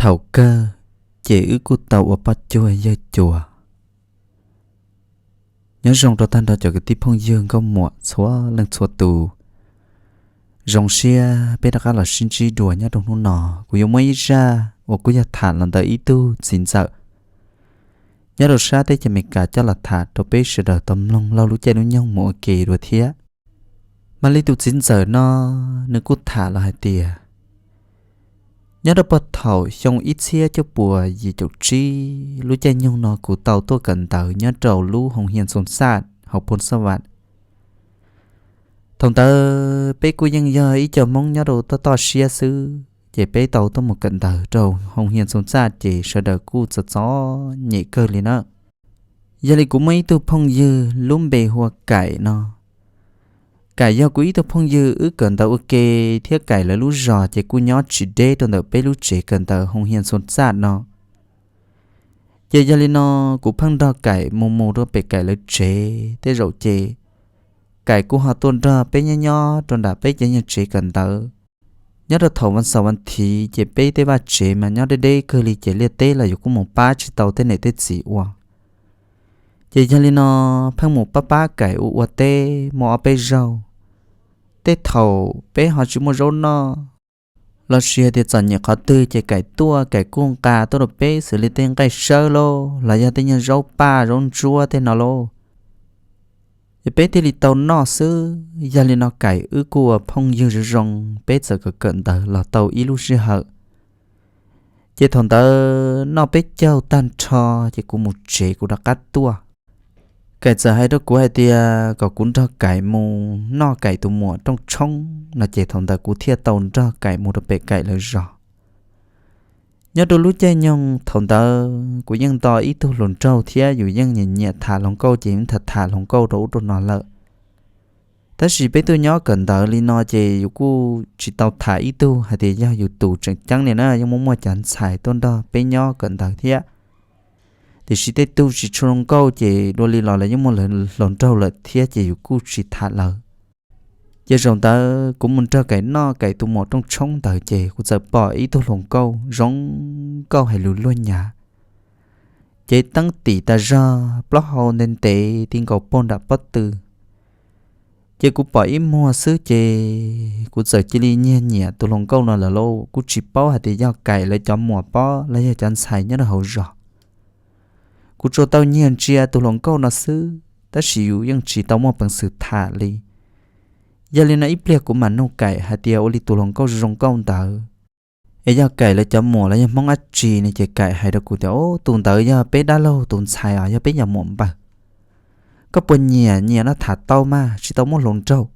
Thaum kawg ces wb kuj tau ua poj cuag yawg cuas. Nyob zoo rau tag nrho cov kwv tij phooj ywg nkauj muam txhua leej txhua tus. Zoo siab peb rov qab los sib ntsib dua nyob rau hnub no. Kuv yuav muaj ib zaj uas kuj yog tham los ntawm ib tug txiv ntxawm nyob rau sab teb chaws Amelikas coj los tham rau peb sawv daws tau mloog laug lub caij lub nyoog mus ua ke dua thiab. Mas li tus txiv ntxawm no, nws kuj tham los hais tias, nyob rau puag thaum xyoo ib txhiab cuaj puas yim caum tsib, lub caij nyoog no kuv tau tuaj kawm ntawv nyob rau lub hoo hias Ntxoov Xaj hauv Phoo Xaj Vam. Thaum ntawd peb kuj yeej yog ib co Hmoob nyob rau toj toj siab xwb, ces peb tau tuaj mus kawm ntawv rau hoo hias Ntxoov Xaj ces sawv daws kuj txom txom nyem kawg li na. Yog li kuv muaj ib tug phooj ywg lub npe hu ua Kaim no. Kaim yog kuv ib tug phooj ywg wb kawm ntawv ua ke, thiab Kaim lawv lub zos ces kuj nyob tsis deb rau ntawm peb lub tsev kawm ntawv hoo hias Ntxoov Xaj no. Ces yog li no, kuv pheej nrog Kaim mus mus rau pem Kaim lawv tsev tej zaum ces Kaim kuj ho tuaj nrog peb nyob nyob rau nram peb cov nyuag tsev kawm ntawv. Nyob rau thaum vas xaum vas thiv ces peb tej vaj tsev mas nyob deb deb kawg li ces liaj teb los yus kuj mus pab tsis tau tej niam tej txiv ua. Ces yog li no, pheej mus pab pab Kaim ua ua teb muaj ob peb zaug. Tej thaum peb ho tsis muaj zaub noj los sis hais tias txom nyem qhov twg ces Kaim tuaj, Kaim kuj nqa tuaj rau peb xws li tej nqaij sawb lauj los yog tej nyuag zaub paj zaub ntsuab tej no lauj, es peb thiaj li tau noj xwb. Yog li no Kaim wb kuj ua phooj ywg zoo zoo, peb txawm kawm kawm ntawv los tau ib lub sij hawm. Ces thaum ntawd noj peb caug tag nrho ces kuv mus tsev kuv rov qab tuaj. Kaim txawm hais rau kuv hais tias kom kuv nrog Kaim mus noj Kaim tus muam rooj tshoob no ces thaum ntawd kuv thiaj tau nrog Kaim mus rau pem Kaim lawv zos. Nyob rau lub caij nyoog thaum ntawd kuv yeej nto ib tug hluas nraug thiab yus yeej nyiam nyiam tham hluas nkauj ces tham tham hluas nkauj rau ub rau no lawm. Tab sis peb tuaj nyob kawm ntawv li no ces yus kuj tsis tau tham ib tug hais tias yog yus tus tseem ceeb li na, yeej muaj muaj cov ntxhais tuaj nrog peb nyob kawm ntawv thiab. Tiam sis tej tug tsis tshua zoo nkauj ces dua li los lawv yeej muaj hluas nraug lawm thiab ces yus kuj tsis tham lawv. Ces zaum ntawd kuv mus nrog Kaim noj Kaim tus muam rooj tshoob ntawd ces kuv txawm pom ib tug hluas nkauj zoo nkauj hais lus luag nyav, cev teeb tim tas zog, plaub hau ntev ntev ti nkaus puag nram pob tw. Ces kuv pom ib muag xwb ces kuv txawm cia li nyiag nyiam tus hluas nkauj no lawm lauj. Kuj tsis paub hais tias yog Kaim lawv cov muam pob los yog cov ntxhais nyob rau hauv zos. Kuv tsuas tau nyiag ntsia tus hluas nkauj no xwb, tab sis yus yeej tsis tau muaj peev xwm tham li. Yog li no ib pliag kuv mam nug Kaim hais tias ua li tus hluas nkauj zoo nkauj ntawd es yog Kaim lawv cov muam los yog Hmoob dab tsi no ces Kaim hais rau kuv tias, Ub, tus ntawd yog peb dab laug tus ntxhais os, yog peb yog muam npawg. Koj puas nyiam? Nyiam no tham tau mas, tsis tau muaj hluas nraug.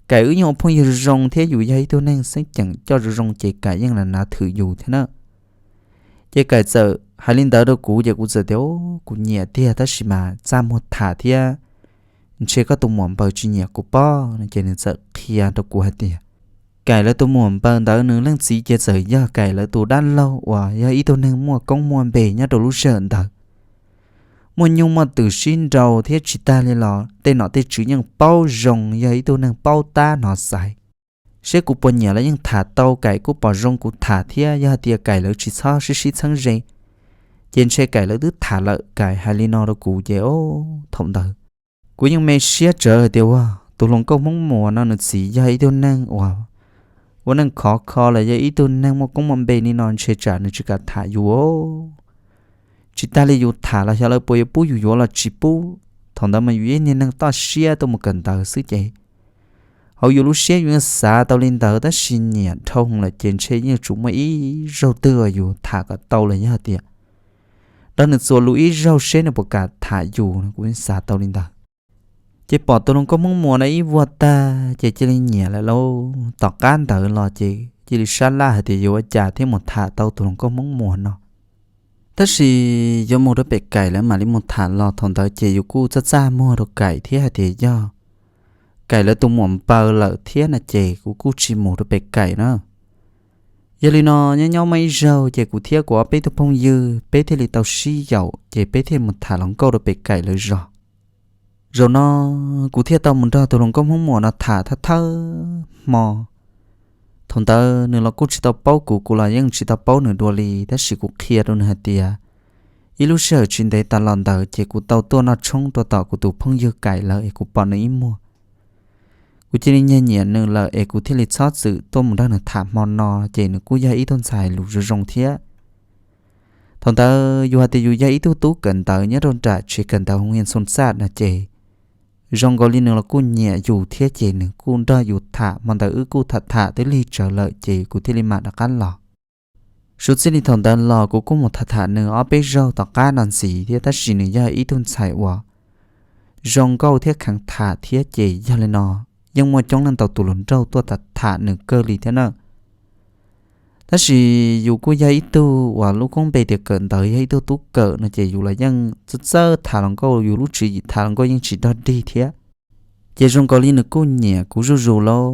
Kaim wb yeej ua phooj ywg zoo zoo thiab yus yog ib tug neeg xeeb ceem coj zoo zoo ces Kaim yeej na nav thwm yus thiab na. Ces Kaim txawm hais li ntawd rau kuv ces kuv txawm tias, Ub, kuv nyiam tiag tab sis mas txaj muag tham thiab, ntshe koj tus muam npawg tsis nyiam kuv pob no. Ces nws txawm qhia rau kuv hais tias Kaim lawv tus muam npawg ntawd nws leej txiv ces txawm yog Kaim lawv tus dab laug uas yog ib tug neeg muaj koob muaj npe nyob rau lub sij hawm ntawd. Muaj nyuj muaj twm sib nraus thiab tsis tag li los tej nom tej tswv yeej paub zoo, yog ib tug neeg paub tab hnov xaiv. Seb kuv puas nyiam los yeej tham tau, Kaim kuj pom zoo kuv tham thiab, yog hais tias Kaim lawv tsis txhob sib sib txheeb ze, ces ntshe Kaim lawv twb tham lawm. Kaim hais li no rau kuv ces, o, thaum ntawd kuv yeej me siab tsawv hais tias, ua, tus hluas nkauj Hmoob Muas no nws txiv yog ib tug neeg uas ua neej khov kho los yog ib tug neeg muaj koob muaj npe li no ntshe tsam nws tsis kam tham yus. Tsis tag li yus tham los xyov lawv puas yuav pub yus yuav los tsis pub. Thaum ntawd mas yus ib niag neeg toj siab tuaj mus kawm ntawv xwb ces hauv yus lub siab yus yeej xav tau li ntawd, tab sis nyiam dhau lawm ces ntshe yeej yuav tsum muaj ib zaug twg uas yus tham kom tau los yog tias nrog nws txuas lus ib zaug seb nws puas kam tham yus no, kuv yeej xav tau li ntawd. Ces pom tus hluas nkauj Hmoob Muas no ib vuag tag ces cia li nyiam lawm lauj. Tom qab ntawd los ces cia li sab laj hais tias yuav ua cas thiaj mus tham tau tus hluas nkauj Hmoob Muas no. Tab sis yuav mus rau pem Kaim lawv mam li mus tham los thaum ntawd ces yus kuj txaj txaj muag rau Kaim thiab hais tias yog Kaim lawv tus muam npawg lawm thiab no ces kuv kuj tsis mus rau pem Kaim na. Yog li no nyob nyob muaj ib zaug ces kuv thiab kuv ob peb tug phooj ywg peb thiaj li tau sib yaum ces peb thiaj mus tham hluas nkauj rau pem Kaim lawv zos. Zaum no kuv thiaj tau mus nrog tus hluas nkauj Hmoob Muas no tham thawj thawj hmo. Thaum ntawd nws los kuj tsis tau paub kuv, kuv los yeej tsis tau paub nws dua li, tab sis kuv qhia rau nws hais tias ib lub sij hawm tsis ntev tas los ntawd ces kuv tau tuaj noj tshoob rau tom kuv tus phooj ywg Kaim lawm es kuv pom nws ib muag. Kuv cia li nyiag nyiam nws lawm es kuv thiaj li txhob txwm tuaj mus nrog nws tham hmo no, ces nws kuj yog ib tug ntxhais lus zoo zoo thiab. Thaum ntawd yus hais tias yus yog ib tug tub kawm ntawv nyob rau nram tsev kawm ntawv hoo hias xoo xaj no ces zoo nkaus li nws los kuj nyiam yus thiab, ces nws kuj nrog yus tham. Hmo ntawd wb kuj tham tham twb lig tsawv lawm ces kuv thiaj li mam rov qab los. Suv txij li thaum ntawd los kuv kuj mus tham tham nws ob peb zaug tom qab no ntxiv thiab, tab sis nws yog ib tug ntxhais uas zoo nkauj thiab kheev tham thiab, ces yog li no yeej muaj coob leej ntau tus hluas nraug tuaj tham tham nws kawg li thiab na. Tab sis yus kuj yog ib tug uas lub koob npe tias kawm ntawv, yog ib tug tub kawm no ces yus los yeej txawj txawj tham hluas nkauj, yus lub tswv yim tham hluas nkauj yeej tsis dog dig thiab. Ces zoo nkaus li nws kuj nyiam kuv zuj zus lauj.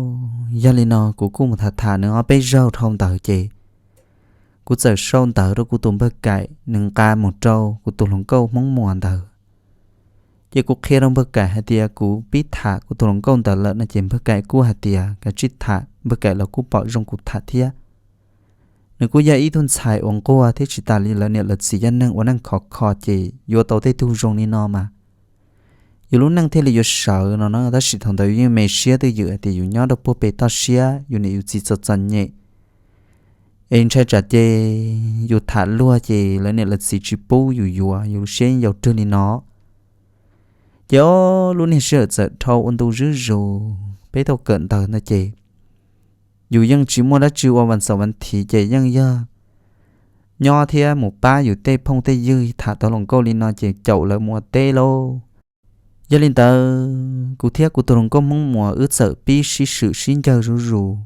Yog li no kuv kuj mus tham tham nws ob peb zaug dhau ntawd ces kuv txawm sau ntawv rau kuv tus npawg Kaim, nws nqa mus rau kuv tus hluas nkauj Hmoob Muas ntawd. Ces kuv qhia rau npawg Kaim hais tias kuv pib tham kuv tus hluas nkauj ntawd lawm no ces npawg Kaim kuj hais tias kav tsij tham, npawg Kaim los kuj pom zoo kuv tham thiab. Nws kuj yog ib tug ntxhais uas nquag thiab tsis tas li lawv niam lawv txiv yog neeg ua neej khov kho ces yuav tau tej tug zoo li no mas yus lub neej thiaj li yuav sawv no na. Tab sis thaum ntawd yus yeej me siab twj ywm hais tias yus nyob rau puag pem toj siab, yus niam yus txiv txom txom nyem, es ntshai tsam ces yus tham luag ces lawv niam lawv txiv tsis pub yus yuav, yus lub siab yeej yau rwg li no. Ces o, lub niag sij hawm txawm dhau ua ntu zuj zus, peb tau kawm ntawv ntag ces yus yeej tsis muaj dab tsi ua, vas xaum vas thiv ces yeej yog nyob thiab mus pab yus tej phooj tej ywg tham tau hluas nkauj li no ces caum lawv mus ua teb lauj. Yog li ntawd kuv thiab kuv tus hluas nkauj Hmoob Muas wb txawm pib sib swm sib ncaws zuj zus.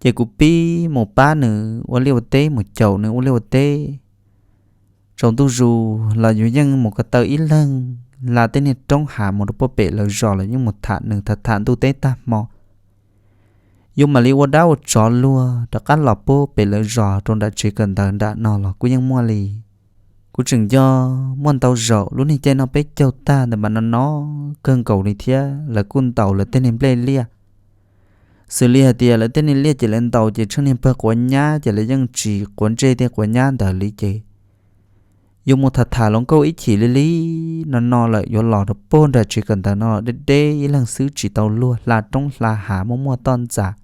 Ces kuv pib mus pab nws ua liaj ua teb, mus caum nws ua liaj ua teb. Tsaus ntuj zus los yus yeej mus ko taw ib leeg, hla tej niag roob hav mus rau puag pem lawv zos los yeej mus tham nws tham tham ntuj teb tag hmo. Yus mam li ua dab ua tsov luag rov qab los puag pem lawv zos rau nram tsev kawm ntawv nram no los kuj yeej muaj li. Kuv tseem nco muaj ntau zaus lub niag caij noj peb caug tag ntawd mas no no kawg nkaus li thiab, lawv kuj ntaus lawv tej niag nplej liaj. Xws li hais tias lawv tej niag liaj ces lawv ntaus ces tsheej niag pawg quav nyab ces lawv yeej tsis quav ntsej tej quav nyab ntawd li ces yus mus tham tham hluas nkauj ib chim li li no no lawm yuav los rau puag nram tsev kawm ntawv no los deb deb ib leeg xwb tsis tau luag, hla roob hla hav muaj muaj toj ntxas.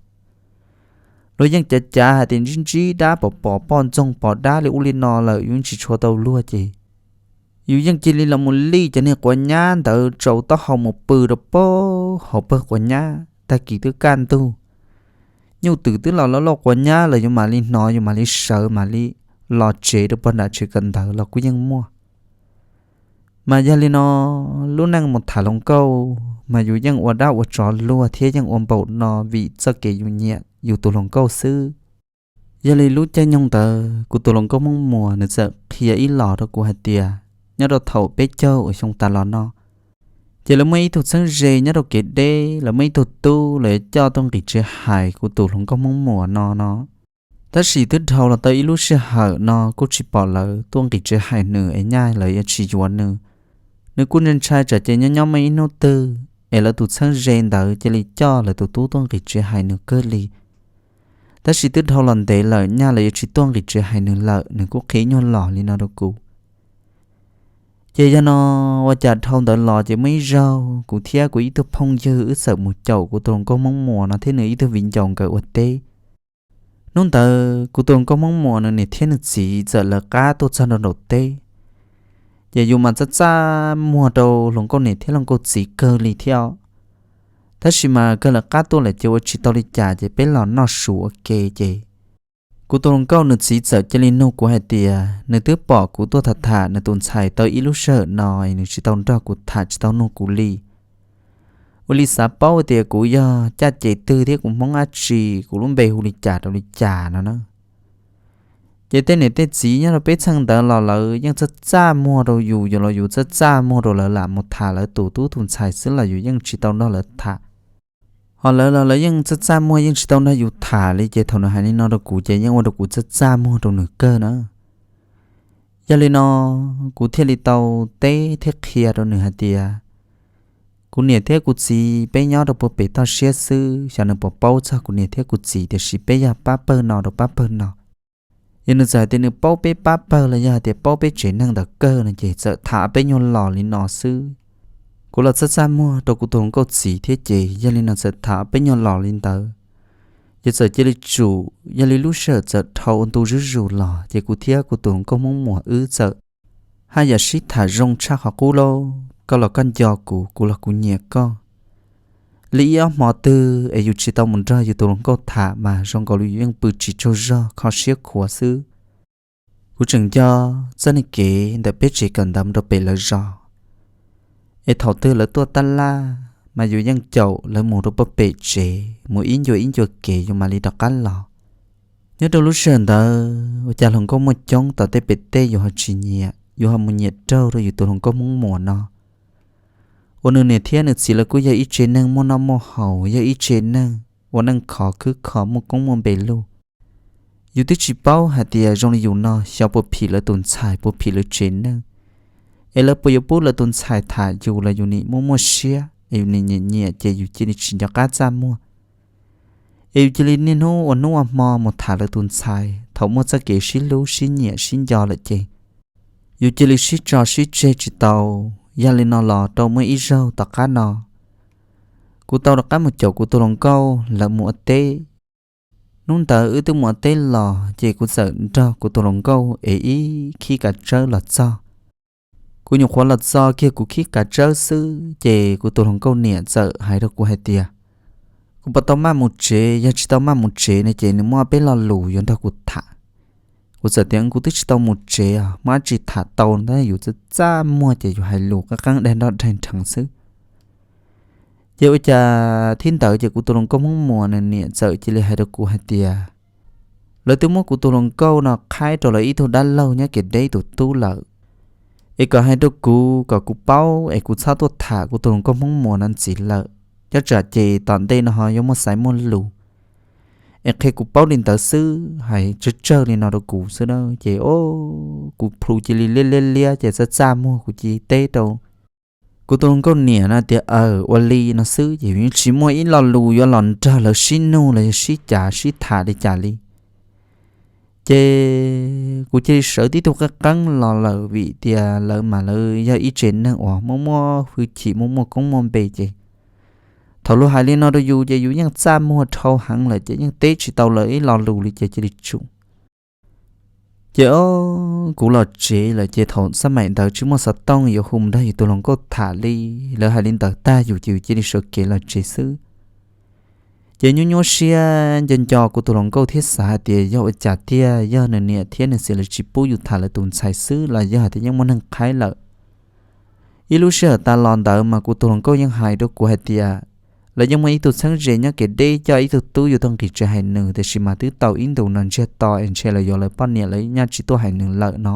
Luag yeej cav cav hais tias ntsib ntsib dab pom pom poj ntxoog pom dab li ub li no lawm yus tsis tshua tau luag ces yus yeej cia li los mus lij cov niag quav nyab ntawd tsaus taub hau mus pw rau puag hauv pawg quav nyab. Tag kis twb kaj ntug, nyuj twm twb los loj loj quav nyab lawm yus mam li hnov yus mam li sawv mam li los tsev rau puag nram tsev kawm ntawv los kuj yeej muaj. Mas yog li no, lub neej mus tham hluas nkauj mas yus yeej ua dab ua tsov luag thiab yeej ua npaum no vim txoj kev yus nyiam yus tus hluas nkauj xwb. Yog li lub caij nyoog ntawd kuv tus hluas nkauj Hmoob Muas nws txawm qhia ib los rau kuv hais tias nyob rau thaum peb caug uas xyoo tas los no ces lawv muaj ib tug txheeb ze nyob rau kev deb, lawv muaj ib tug tub lawv coj tuaj nqis tsev hais kuv tus hluas nkauj Hmoob Muas no no. Tab sis twb dhau los tau ib lub sij hawm no kuj tsis pom lawv tuaj nqis tsev hais nws es nyaj lawv yuav tsis yuav nws. Nws kuj ntshai ntshai tsam ces nyob nyob muaj ib hnub twg es lawv tus txheeb ze ntawd cia li coj lawv tus tub tuaj nqis tsev hais nws kawg li. Tab sis twb dhau los ntev lawm nyaj lawv yuav tsis tuaj nqis tsev hais nws lawm, nws kuj qhia nyuag los li no rau kuv. Ces yog no, ua cas dhau ntawd los ces muaj ib zaug kuv thiab kuv ib tug phooj ywg wb txawm mus caum kuv tus hluas nkauj Hmoob Muas no thiab nws ib tug viv ncaus nkawd ua teb. Hnub ntawd kuv tus hluas nkauj Hmoob Muas nws niam thiab nws txiv txawm lawv qab tuaj txog nraum teb. Ces yus mas txaj txaj muag rau hluas nkauj niam thiab hluas nkauj txiv kawg li thiab. Tab sis mas kawg lawv qab tuaj lawm ces ua tsis tau li cas ces peb los noj su ua ke ces kuv tus hluas nkauj nws txiv txawm cia li nug kuv hais tias nws twb pom kuv tuaj tham tham nws tus ntxhais tau ib lub sij hawm no es nws tsis tau nrog kuv tham tsis tau nug kuv li. Ua li xav paub tias kuv yog caj ces twg thiab kuv Hmoob dab tsi, kuv lub npe hu li cas rau li cas no na. Ces tej niam tej txiv nyob rau peb txheej ntawd los lawv yeej txaj txaj muag rau yus, yus los yus txaj txaj muag rau lawv lam mus tham lawv tus tub tus ntxhais xwb los yus yeej tsis tau nrog lawv tham. Ho lawv los lawv yeej txaj txaj muag yeej tsis tau nrog yus tham li, ces thaum nws hais li no rau kuv ces yeej ua rau kuv txaj txaj muag rau nws kawg na. Yog li no, kuv thiaj li tau teb thiab qhia rau nws hais tias Kuv niam thiab kuv txiv peb nyob rau puag pem toj siab xwb, xyov nws puas paub txog kuv niam thiab kuv txiv, tiam sis peb yog pab pawg no rau pab pawg no. Yog nws txawm hais tias nws paub peb pab pawg los yog hais tias paub peb tsev neeg ntawd kawg no ces txawm tham peb nyuag los li no xwb. Kuv los txaj txaj muag rau kuv tus hluas nkauj txiv thiab ces yog li no txawm tham peb nyuag los li ntawd. Ces txawm cia li tsum, yog li lub sij hawm txawm dhau ua ntu zuj zus los ces kuv thiab kuv tus hluas nkauj Hmoob Muas wb txawm haj yam sib tham zoo tshaj qhov qub lauj. Koj los koj nco kuv, kuv los kuv nyiam koj. Li ib ob hmo twg es yus tsis tau mus nrog yus tus hluas nkauj tham mas zoo nkaus li yus yeej pw tsis tsaug zog kho siab khuav xwb. Kuv tseem nco txoj niag kev ntawm peb tsev kawm ntawv mus rau pem lawv zos, es thaum twg lawv tuaj tab laj mas yus yeej caum lawv mus rau puag pem tsev, mus ib ncua ib ncua kev yus mam li rov qab los. Nyob rau lub sij hawm ntawd ua cas hluas nkauj muaj coob tom tej pem tej yus ho tsis nyiam, yus ho mus nyiam raug rau yus tus hluas nkauj Hmoob Muas no. Uas nws niam thiab nws txiv lawv kuj yog ib tsev neeg muaj noj muaj haus, yog ib tsev neeg ua neej khov khwb kho muaj koob muaj npe lug. Yus twb tsis paub hais tias zoo li yus no xyov puas phim lawv tus ntxhais, puas phim lawv tsev neeg, es lawv puas yuav pub lawv tus ntxhais tham yus los yus nim muaj muaj siab, es yus nim nyiam nyiam ces yus cia li tsis nco qab txaj muag. Es yus cia li niaj hnub ua hnub ua hmo mus tham lawv tus ntxhais, thaum muaj txoj kev sib hlub sib nyiam sib nco lawm ces yus cia li sib tso sib tseg tsis tau. Yog li no los rau muaj ib zaug tom qab no, kuv tau rov qab mus caum kuv tus hluas nkauj lawv mus ua teb. Hnub ntawd wb twb mus ua teb los ces kuv txawm nrog kuv tus hluas nkauj es ib khib kav tsawb los txog. Kuv nyuam qhuav los txog kiag kuv khib kav tsawb xwb ces kuv tus hluas nkauj niam txawm hais rau kuv hais tias, kuv puas tau maj mus tsev, yog tsis tau maj mus tsev no ces nws muaj peb lo lus yuav nrog kuv tham. Kuv txawm tias kuv twb tsis tau mus tsev os, muaj dab tsi tham tau ntag, yus txaj txaj muag ces yus hais lus qeeb qeeb daig nroj daig nrheev xwb. Ces ua cas thib ntawd ces kuv tus hluas nkauj Hmoob Muas nws niam txawm cia li hais rau kuv hais tias, lawv twb muab kuv tus hluas nkauj no qhaib rau lawv ib tug dab laug nyob kev deb tus tub lawm, es kom hais rau kuv kom kuv paub es kuv txhob tuaj tham kuv tus hluas nkauj Hmoob Muas no ntxiv lawm, nyob tsam ces tom ntej no ho yuav muaj xaiv muaj lus es qhia kuv paub li ntawd xwb, hais tsawg tsawg li no rau kuv xwb na. Ces o, kuv plhu cia li liab liab liab ces txaj txaj muag kuv cia li teb rau kuv tus hluas nkauj niam no tias, aw, ua li no xwb ces yeej tsis muaj ib lo lus yuav los nrog lawv sib nug los yog sib cav sib tham li cas li. Ces kuv cia li sawv tib tug qeeb qeeb los lawm vim tias lawv mas lawv yog ib tsev neeg uas muaj muaj hwj chim muaj muaj koob muaj npe ces thaum luag hais li no rau yus ces yus yeej txaj muag dhau heev lawm ces yeej teb tsis tau lawv ib lo lus li ces cia li tsum. Ces o, kuv los tsev lawm ces thaum xab maim ntawd tsis muaj xov tooj yuav hu nrog yus tus hluas nkauj tham li. Lawv hais li ntawd tag yus ces yus cia li sawv kev los tsev xwb. Ces nyuaj nyuaj siab nco nco kuv tus hluas nkauj thiab xav hais tias yog ua cas tiag, yog nws niam thiab nws txiv lawv tsis pub yus tham lawv tus ntxhais xwb los yog hais tias yeej muaj neeg qhaib lawm. Ib lub sij hawm tas los ntawd mas kuv tus hluas nkauj yeej hais rau kuv hais tias, lawv yeej muaj ib tug txheeb ze nyob kev deb coj ib tug tub yuav tuaj nqis tsev hais nws, tiam sis mas twb tau ib ntus no ntsiag to es ntshe lawv yuav lawv poj niam lawv nyaj tsis tuaj hais nws lawm no.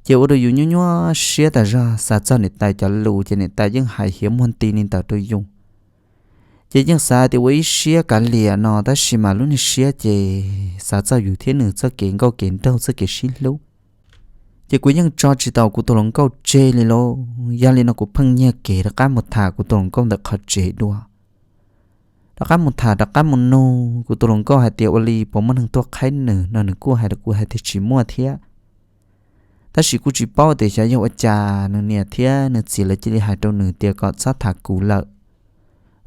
Ces ua rau yus nyuaj nyuaj siab tas zog, xav txog niam tais cov lus ces niam tais yeej hais hiav muag nti li ntawd rau yus. Ces yeej xav tias ua ib siab kav liam no tab sis mas lub niag siab ces xav txog yus thiab nws txoj kev nkauj kev nraug txoj kev sib hlub, ces kuv yeej tso tsis tau kuv tus hluas nkauj tseg li lauj. Yog li no kuv pheej nyiag kev rov qab mus tham kuv tus hluas nkauj ntawm qhov tsev dua. Rov qab mus tham rov qab mus nug kuv tus hluas nkauj hais tias ua li puas muaj neeg tuaj qhaib nws no, nws kuj hais rau kuv hais tias tsis muaj thiab. Tab sis kuj tsis paub tias xyov yog ua cas nws niam thiab nws txiv lawv cia li hais rau nws tias kom txhob tham kuv lawm.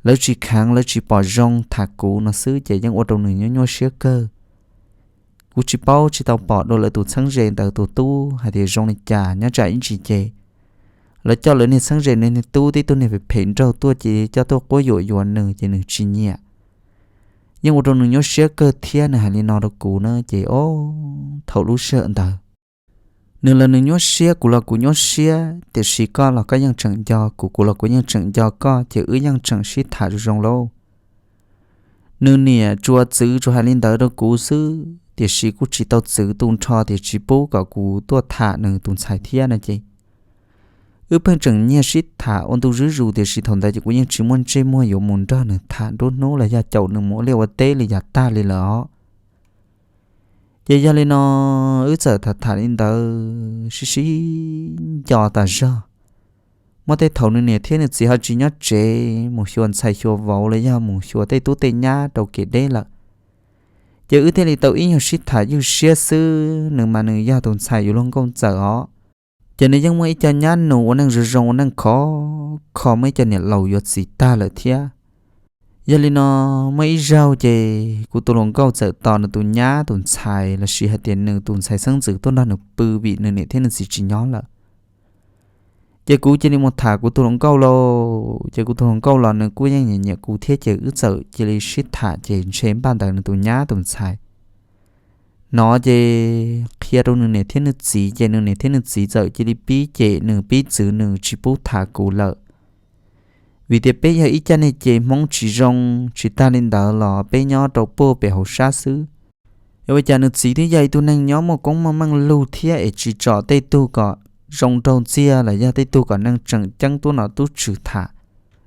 Lawv tsis kheev, lawv tsis pom zoo tham kuv no xwb ces yeej ua rau nws nyuaj nyuaj siab kawg. Kuv tsis paub tsis tau pom dua lawv tus txheeb ze ntawd tus tub hais tias zoo li cas, nyob tsam ib ntsis ces lawv coj lawv niag txheeb ze niag tub tib tug niag phem phem nraug tuaj ces coj tuaj quab yuam yuav nws ces nws tsis nyiam. Yeej ua rau nws nyuaj siab kawg thiab nws hais li no rau kuv na ces o, thaum lub sij hawm ntawd nws los nws nyuaj siab, kuv los kuv nyuaj siab, tiam sis koj los koj yeej tseem nco kuv, kuv los kuv yeej tseem nco koj ces wb yeej tseem sib tham zoo zoo lauj. Nws niam tsuas txwv tsuas hais li ntawd rau kuv xwb, tiam sis kuj tsis tau txwv tu nrho tias tsis pub kom kuv tuaj tham nws tus ntxhais thiab no ces wb pheej tseem nyiag sib tham ua ntu zuj zus, tiam sis thaum ntawd ces kuv yeej tsis muaj ntsej muag yuav mus nrog nws tham nruab hnub los yog caum nws mus ua liaj ua teb li yav tag li lawm os. Ces yog li no wb txawm tham tham li ntawd sib sib nco tas zog. muaj tej thaum nws niam thiab nws txiv ho tsis nyob tsev, mus xyuas ntxhais xyuas vauv los yog mus xyuas tej tub tej nyab rau kev deb lawm. Ces wb thiaj li tau ib nyuag sib tham ywj siab xwb, nws mas nws yog tus ntxhais yus luag nkauj ntxawm os. Ces nws yeej muaj ib co nyab nus ua neej zoo zoo ua neej khov kho, muaj ib co niam laus yuav txiv tag lawm thiab. Yog li no, muaj ib zaug ces kuv tus hluas nkauj txawm tos nws tus nyab tus ntxhais lossis hais tias nws tus ntxhais xeeb ntxwv tuaj nrog nws pw vim nws niam thiab nws txiv tsis nyob lawm. Ces kuv cia li mus tham kuv tus hluas nkauj lauj, ces kuv tus hluas nkauj los nws kuj yeej nyiam nyiam kuv thiab, ces wb txawm cia li sib tham, ces ntshe npaj ntawd nws tus nyab tus ntxhais no ces qhia rau nws niam thiab nws txiv, ces nws niam thiab nws txiv txawm cia li pib cem nws pib txwv nws tsis pub tham kuv lawm. Vim tias peb yog ib caj niag cem Hmoob tsis zoo, tsis tag li ntawd los peb nyob rau puag pem hauv sab xwb. Ua cas nws txiv twb yog ib tug neeg nyob muaj koob muaj meej lug thiab es tsis tsom tej tug kom zoo nraug ntxiag los yog tej tug kom neeg tseem ceeb tuaj nom tuaj tswv tham,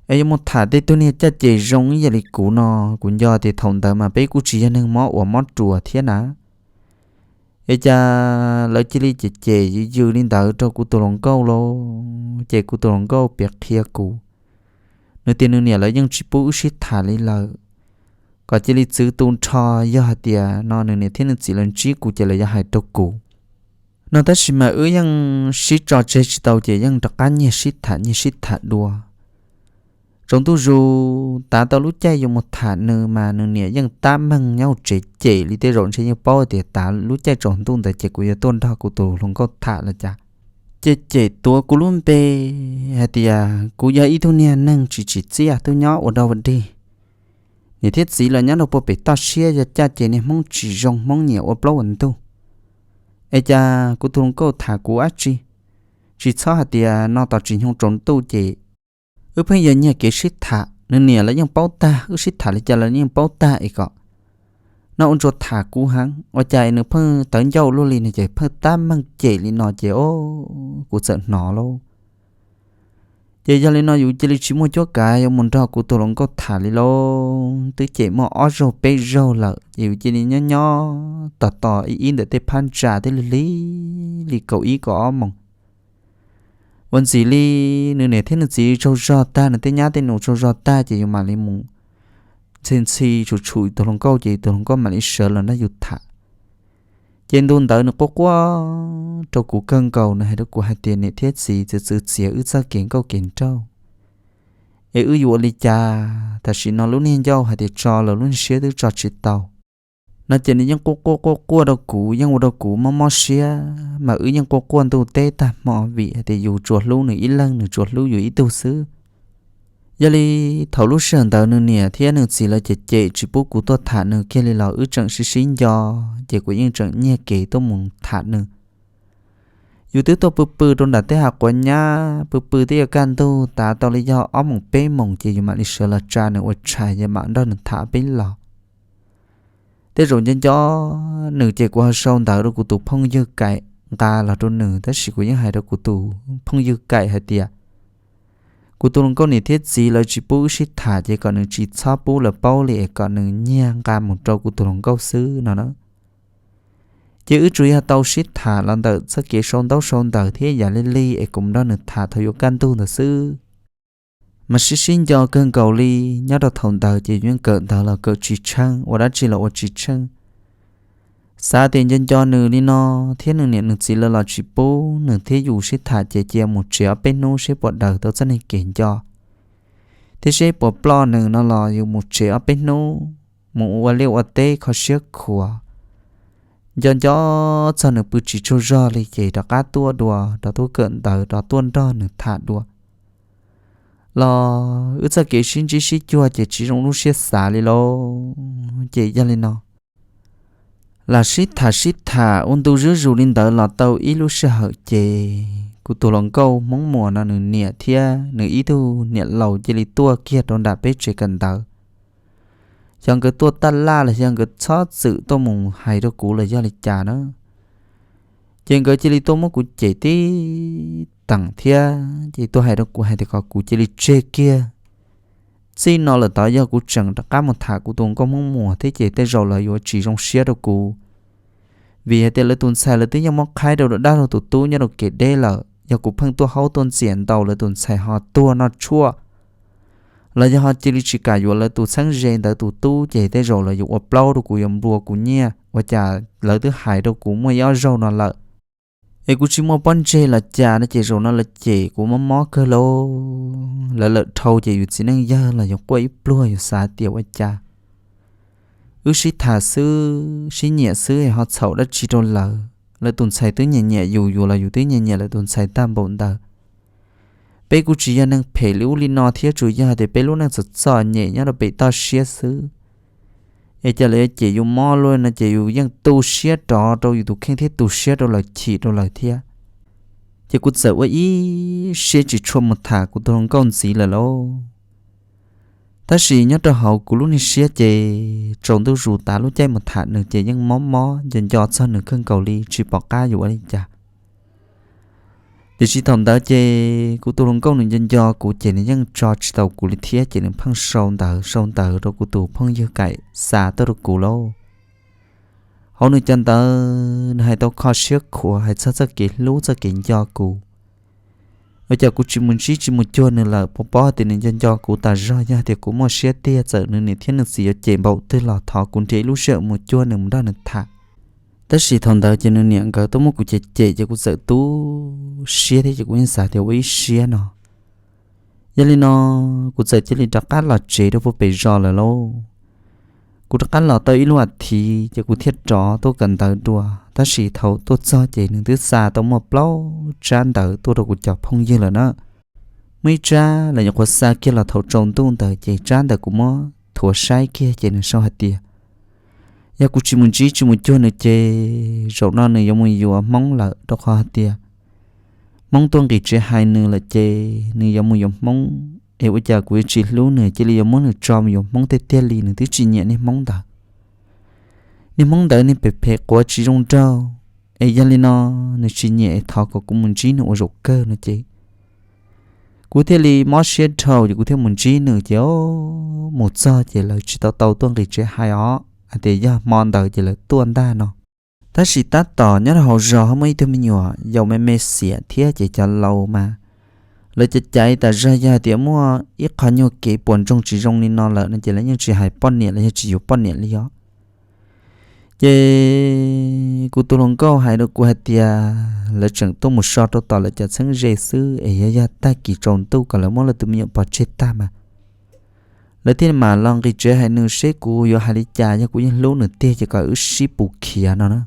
es yuav mus tham tej tug niag caj ces zoo ib yam li kuv no. Kuv nco tias thaum ntawd mas peb kuj tsis yog neeg mob uas mob ruas thiab na. Es cas lawv cia li cem cem yws yws li ntawd rau kuv tus hluas nkauj lauj, ces kuv tus hluas nkauj piav qhia kuv, nws tias nws niam lawv yeej tsis pub wb sib tham li lawm, kom cia li txwv tu nrho, yog hais tias no nws niam thiab nws txiv lawv ntsib kuv ces lawv yuav hais rau kuv no. Tab sis mas wb yeej sib tso tseg tsis tau, ces yeej rov qab nyiag sib tham nyiag sib tham dua. Tsaus ntuj zus tav tau lub caij yuav mus tham nws mas nws niam yeej tab meeg nyob hauv tsev cem li, tej zaum ntshe yeej paub tias tav lub caij tsaus ntuj ntawd ces kuv yuav tuaj nrog kuv tus hluas nkauj tham los cas. Ces cem tuav kuv lub npe hais tias kuv yog ib tug niag neeg tsis tsim txiaj, tub nyob ua dog ua dig, niam thiab txiv los nyob rau puag pem toj siab, yog caj ces niag Hmoob tsis zoo, Hmoob nyiam ua plaub ua ntug. Es cas kuv tus hluas nkauj tham kuv dab tsi? Tsis txhob hais tias no tos tsis nyoog tsaus ntuj ces wb pheej yuav nyiag kev sib tham. Nws niam lawv yeej paub tag, wb sib tham li cas lawv yeej paub tag es kom no ua ntsuas tham kuv heev. Ua cas nws pheej tawv ncauj luaj li no ces pheej tab meeg cem li no ces o, kuv txawm hnov lauj. Ces yog li no yus cia li tsis muaj cuab kav yuav mus nrog kuv tus hluas nkauj tham li lauj. Twb cem muaj ob zaug peb zaug lawm ces yus cia li nyob nyob tos tos ib ib ntawm tej phab ntsa twb lig lig li kaum ib kaum ob moos. Ua ntxim li nws niam thiab nws txiv tsaug zog tag, nws tej nyab tej nus tsaug zog tag ces yus mam li mus ntxhi ntxhi tshum tshum tus hluas nkauj, ces tus hluas nkauj mam li sawv los nrog yus tham. Ces ntu ntawd nws quaj quaj rau kuv kawg nkaus, nws hais rau kuv hais tias niam thiab txiv txwv txwv txiav wb txoj kev nkauj kev nraug, es wb yuav ua li cas? Tam sim no lub niag ncauj hais tias tso los lub niag siab twb tso tsis tau no. Ces nws yeej quaj quaj quaj quaj rau kuv, yeej ua rau kuv mob mob siab, mas wb yeej quaj quaj ntuj teb tag hmo vim hais tias yus tsuas hlub nws ib leeg, nws tsuas hlub yus ib tug xwb. Yog li thaum lub sij hawm ntawd nws niam thiab nws txiv lawv cem cem tsis pub kuv tuaj tham nws kiag li los wb tseem sib sib nco, ces kuv yeej tseem nyiag kev tuaj mus tham nws. Yus twb tuaj pw pw rau nram tej hav quav nyab, pw pw twb yuav kaj ntug, tav tau li yog ob moos peb moos ces yus mam li sawv los tsa nws ua tshais, yus mam nrog nws tham peb los. Tej zaum nco nco nws ces kuv ho sau ntawv rau kuv tus phooj ywg Kaim nqa los rau nws, tab sis kuv yeej hais rau kuv tus phooj ywg Kaim hais tias kuv tus hluas nkauj niam thiab txiv lawv tsis pub wb sib tham ces kom nws tsis txhob pub lawv paub li es kom nws nyiag nqa mus rau kuv tus hluas nkauj xwb no na. Ces wb tsuas yog tau sib tham los ntawm txoj kev sau ntaub sau ntawv thiab yam li li es kuv nrog nws tham thaum yuav kaj ntug ntawd xwb. Mas sib sib nco kawg nkaus li, nyob rau thaum ntawd ces yeej kawm ntawv los kawm tsis tsheej, ua dab tsi los ua tsis tsheej. Xav tias nco nco nws li no thiab nws niam nws txiv lawv los tsis pub nws thiab yus sib tham ces cia mus tsev ob peb hnub seb puas daws tau txoj niag kev nco thiab seb puas ploj nws no los yus mus tsev ob peb hnub, mus ua liaj ua teb kho siab khuav. Nco nco txog nws pw tsis tsaug zog li ces rov qab tuaj dua, rov tuaj kawm ntawv rov tuaj nrog nws tham dua. Los wb txoj kev sib ntsib sib cuag ces tsis zoo lub siab xav li lauj. Ces yog li no, lam sib tham sib tham ua ntu zuj zus li ntawd los tau ib lub sij hawm ces kuv tus hluas nkauj Hmoob Muas no nws niam thiab nws ib tug niam laus cia li tuaj kiag rau nram peb tsev kawm ntawv. Xyov nkawd tuaj taj laj los xyov nkawd txhob txwm tuaj mus hais rau kuv los yog li cas na. Ces nkawd cia li tuaj muab kuv cem tib teem thiab ces tuaj hais rau kuv hais tias kom kuv cia li tseg kiag. Txij no lawm tod yog kuv tseem rov qab mus tham kuv tus nkauj Hmoob Muas thiab ces tej zaum lawv yuav tsis zoo siab rau kuv, vim hais tias lawv tus ntxhais lawv twb yeej muab qhaib rau dab laug tus tub nyob rau kev deb lawm. yog kuv pheej tuaj haub tuaj ntxias ntaus lawv tus ntxhais ho tuag noj tshuaj, los yog ho cia li tsis kam yuav lawv tus txheeb ze ntawd tus tub ces tej zaum lawv yuav ua plaub rau kuv, yuav nplua kuv nyiaj, ua cas lawv twb hais rau kuv muaj ib ob zaug no lawm, es kuv tsis muaj pob ntseg los cas no ces zaum no lawv cem kuv mob mob kawg lauj. Lawv lawm dhau ces yus txiv neej yawg los yuav quaj ib pluag, yus xav tias ua cas wb sib tham xwb sib nyiam xwb ho txhaum dab tsi rau lawv. Lawv tus ntxhais twb nyiam nyiam yus, yus los yus twb nyiam nyiam lawv tus ntxhais tag npaum ntawd. Peb kuj tsis yog neeg phem li ub li no thiab, tsuas yog tias peb lub neej txom txom nyem nyob rau pem toj siab xwb. Es cas lawv yuav cem yus mob luaj no ces yus yeej tu siab rov rau yus tus kheej thiab tu siab rau lawv, chim rau lawv thiab. Ces kuv txawm ua ib siab tsis tshua mus tham kuv tus hluas nkauj ntxiv lawm lauj. Tab sis nyob rau hauv kuv lub niag siab ces tsaus ntuj zus tas lub caij mus tham nws ces yeej mob mob nco nco txog nws kawg nkaus li, tsis pom qab yuav ua li cas. Tiam sis thaum ntawd ces kuv tus hluas nkauj nws nco nco kuv ces nws yeej tso tsis tau kuv li thiab, ces nws pheej sau ntawv sau ntawv rau kuv tus phooj ywg Kaim xa tuaj rau kuv lauj. Hauv nws cov ntawv nws hais tau kho siab khuav hais txog txoj kev hlub txoj kev nco kuv. Ua cas kuv tsis mus ntsib tsis mus cuag nws lawm, paub paub tias nws nco nco kuv tas zog, yog tias kuv muaj siab tiag txawm nws niam thiab nws txiv yuav cem npaum twg los thov kuv nrhiav ib lub sij hawm mus cuag nws mus nrog nws tham. Tab sis thaum ntawd ces nws niam nkawd tuaj muab kuv cem cem ces kuv txawm tu siab thiab ces kuv yeej xav tias ua ib siab no. Yog li no, kuv txawm cia li rov qab los tsev rau puag pem zos lawm lauj. Kuv rov qab los tau ib lub as thiv ces kuv thiaj rov tuaj kawm ntawv dua, tab sis thaum tuaj txog ces nws twb xa tau muaj plaub tsab ntawv tuaj rau kuv cov phooj ywg lawm na. Muaj ib tsab lawv nyuam qhuav xa kiag los thaum tsaus ntuj ntawd ces tsab ntawd kuv muab thuav saib kiag ces nws sau hais tias yog kuv tsis mus ntsib tsis mus cuag nws ces zaum no nws yuav mus yuav Hmoob lawm, rau qhov hais tias Hmoob tuaj nqis tsev hais nws lawm ces nws yuav mus yuav Hmoob, es ua cas kuv yuav tsis hlub nws cia li yuav muab nws tso mus yuav Hmoob tiag tiag li, nws twb tsis nyiam niag Hmoob ntawd. Niag Hmoob ntawd niag phem phem quav tsis zoo nraug, es yog li no nws tsis nyiam es thov kom kuv mus ntsib nws ua zaum kawg no ces kuv thiaj li mob siab dhau ces kuv thiaj mus ntsib nws ces mus txog ces lawv tsis tau tau tuaj nqis tsev hais os, hais tias yog hmo ntawd ces lawv tuaj ntag no. Tab sis tab tom nyob rau hauv zos ho muaj ib tug me nyuam yaus me me xiam thiab ces cov laus mas lawv caiv caiv tas zog, yog hais tias muaj ib qho nyuag kev puas ntsoog tsis zoo li no lawm no ces lawv yeej tsis hais poj niam los yog tsis yuav poj niam li os. Ces kuv tus hluas nkauj hais rau kuv hais tias lawv tseem tuaj mus so rau tom lawv cov txheeb ze xwb es yog yog tag kis tsaus ntuj kom lawv muab lawv tus me nyuam pov tseg tag mas lawv thiaj mam los nqis tsev hais nws seb kuv yuav hais li cas, yog kuv yeej hlub nws tiag ces kom wb sib pus khiav no na.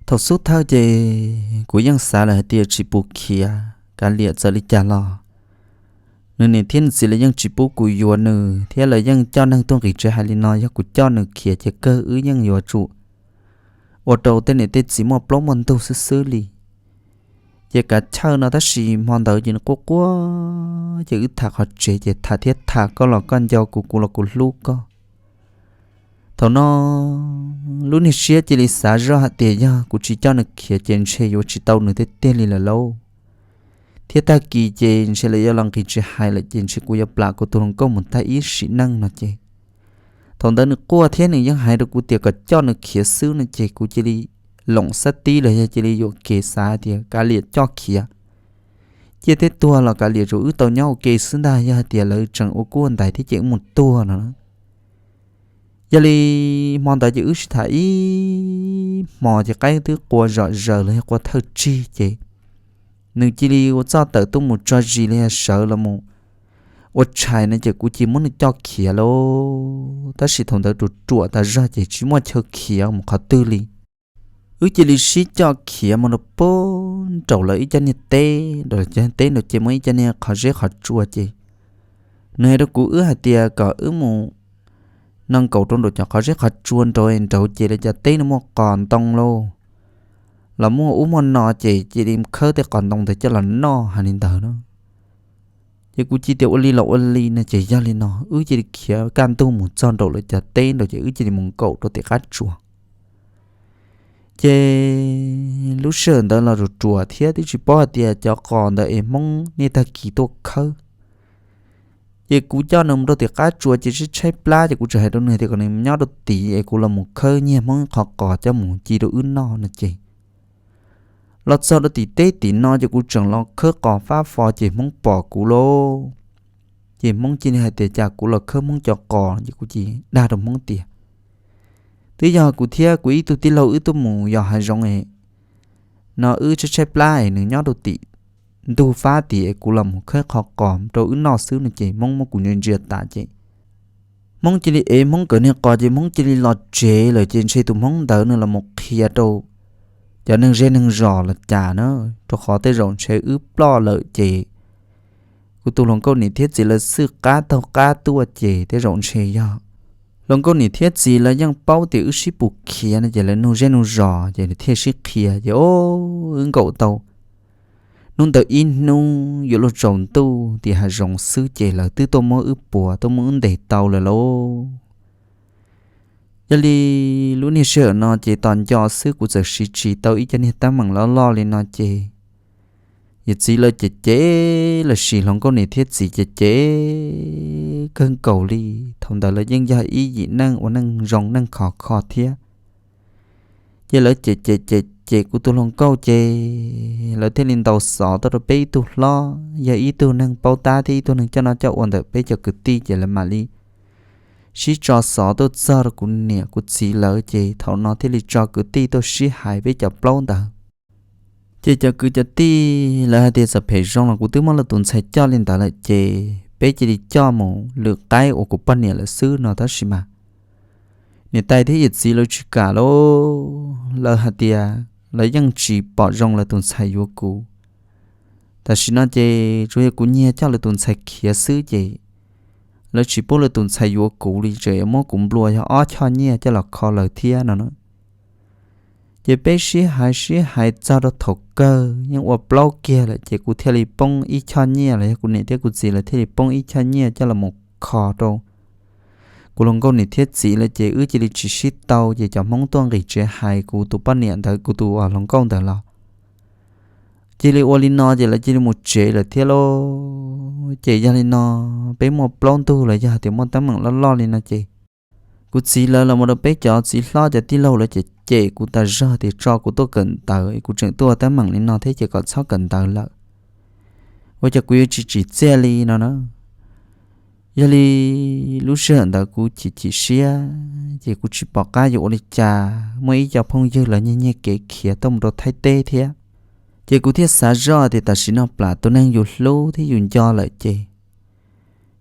Thaum xub thawj ces kuv yeej xav lawm hais tias tsis pus khiav, kav liam txawm li cas los nws niam thiab nws txiv lawv yeej tsis pub kuv yuav nws thiab lawv yeej coj neeg tuaj nqis tsev hais li no, yog kuv coj nws khiav ces kawg wb yeej yuav tsum ua rau tej niam tej txiv muaj plaub muaj ntug xwb xwb li. Ces kav chawj no tab sis hmo ntawd ces nws quaj quaj ces wb tham qhov tsev ces tham thiab tham, koj los koj nco kuv, kuv los kuv hlub koj. Thaum no lub niag siab cia li xav zoj hais tias yog kuv tsis coj nws khiav ces ntshe yuav tsis tau nws tiag tiag li lawm lauj. Thiab tag kis ces ntshe lawv yuav los nqis tsev hais lawm ces ntshe kuv yuav plam kuv tus hluas nkauj mus tag ib sim neej no ces. Thaum ntawd nws quaj thiab nws yeej hais rau kuv tias kom coj nws khiav xwb no ces kuv cia li loom xab tib los yog cia li yuam kev xav tias kav liam coj khiav. Ciaj thiab tuag los kav liam, tsuas wb tau nyob ua ke xwb ntag, yog hais tias lawv tseem ua kuj ua ntais thiab ces wb mus tuag no. Yog li hmo ntawd ces wb sib tham ib hmo ces qaib twb qua zom zaws los yog qua thawj tsig ces nws cia li ua txoj tawm tuaj mus tso zis los yog sawv los mus ua tshais no ces kuv cia muab nws coj khiav lauj. Tab sis thaum ntawd ruam ruam tas zog ces tsis muaj chaw khiav mus qhov twg li. Wb cia li sib coj khiav mus rau puag nraum lawv ib co niag teb, nraum lawv cov teb nraud ces muaj ib co niag qhov zeb qhov tsua ces nws hais rau kuv wb hais tias kom wb mus no nkaum rau nraum cov qhov zeb qhov tsua nraud, nraud ces lawv cov teb no muaj qos ntoo lauj, los muaj ub muaj no ces cia li khawb tej qos ntoo ntawd coj los noj hais li ntawd na. Ces kuv cia tias ua li los ua li no ces yog li no wb cia li khiav kaj ntug mus txog nraum lawv cov teb nraud ces wb cia li mus nkaum rau tim qab tsuas. Ces lub sij hawm ntawd los ruam ruam thiab twb tsis paub hais tias cov qos ntawd es Hmoob niaj tag kis tuaj khawb. Ces kuv coj nws mus rau tim qab tsuas ces tshaib tshaib plab ces kuv tseem hais rau nws tias kom nws nyob rau tid es kuv los mus khawb nyiag Hmoob ib qho qos coj mus ci rau wb noj no ces Los txog rau tim teb tim no ces kuv tseem los khawb qos fab fo ces Hmoob pom kuv lauj. Ces Hmoob cia li hais tias cas kuv los khawb Hmoob cov qos, ces kuv cia li dag rau Hmoob tias twb yog kuv thiab kuv ib tug tij laug wb tuaj mus yos hav zoov es no wb tshaib tshaib plab es nws nyob rau tim ntug fab tid es kuv los mus khawb qhov qos rau wb noj xwb no ces Hmoob muab kuv ntsia ntsia tas ces Hmoob cia li ev Hmoob nkawd niag qos ces Hmoob cia li los tsev lawm ces ntshe tus Hmoob ntawd nws los mus qhia rau cov neeg zej neeg zos los cas na, rau qhov tej zaum ntshe wb ploj lawm ces kuv tus hluas nkauj niam thiab txiv lawv xwj qab taug qab tuaj ces tej zaum ntshe yog hluas nkauj niam thiab txiv lawv yeej paub tias wb sib pus khiav no ces lawv nug zej nug zos ces lawv thiaj sib qhia ces o, wb nkaum tau hnub ntawd ib hnub yuav luag tsaus ntuj tim hav zoov xwb ces lawv twb tuaj muab wb puas tuaj muab wb ntes tau lawm lauj. Yog li lub niag sij hawm no ces tos nco xwb kuv txawm siv tsis tau ib co niag teeb meem loj loj li no ces yawm txiv lawv cem cem los sis hluas nkauj niam thiab txiv cem cem kawg nkaus li. Thaum ntawd lawv yeej yog ib yim neeg ua neej zoo neej khov kho thiab. Ces lawv cem cem cem cem kuv tus hluas nkauj ces lawv thiaj li ntaus xov tuaj rau peb ib tug hlob yog ib tug neeg paub tab thiab ib tug neeg coj noj coj ua ntawm peb cov kwv tij ces lawv mam li sib tso xov tuaj txog rau kuv niam kuv txiv lawv ces thaum no thiaj li tso kwv tij tuaj sib hais peb cov plaub ntawd. Ces cov kwv cov tij lawv hais tias txawm phem zoo los kuv twb muab lawv tus ntxhais coj li ntawd lawm ces peb cia li coj mus lwm qaib uas kuv poj niam lawv xwb no tab sis mas niam tais thiab yawm txiv lawv tsis kam lauj. Lawv hais tias lawv yeej tsis pom zoo lawv tus ntxhais yuav kuv. Tam sim no ces tsuas yog kuv nyiag coj lawv tus ntxhais khiav xwb ces lawv tsis pub lawv tus ntxhais yuav kuv li, tseem yuav muab kuv nplua yog ob choj nyiaj coj los kho lawv thiab no na. Ces peb sib hais sib hais txog rau thaum kawg yeej ua plaub kiag lawm ces kuv thiaj li poob ib choj nyiaj los yog kuv niam thiab kuv txiv lawv thiaj li poob ib choj nyiaj coj los mus kho rau kuv hluas nkauj niam thiab txiv lawv ces wb cia li tsis sib tau ces cov Hmoob tuaj nqis tsev hais kuv tus poj niam ntawd kuv tus hluas nkauj ntawd los cia li ua li no ces lawv cia li mus tsev lawm thiab lauj. Ces yog li no peb muaj plaub ntug los yog hais tias muaj teeb meem loj loj li no ces kuv txiv lawv los mus rau peb cov txiv hlob cov tij laug lawv cem cem kuv tas zog tias tso kuv tuaj kawm ntawv, kuv tseem tuaj ua teeb meem li no thiab ces kom txhob kawm ntawv lawm. Ua cas kuv yuav tsis tsim txiaj li no na. Yog li lub sij hawm ntawd kuv chim chim siab ces kuv tsis pom qab yuav ua li cas, muaj ib co phooj ywg lawv nyiag nyiag kev khiav tuaj mus rau Thaib teb thiab. Ces kuv thiaj xav zoj tias tam sim no plam tus neeg yus hlub thiab yus nco lawm ces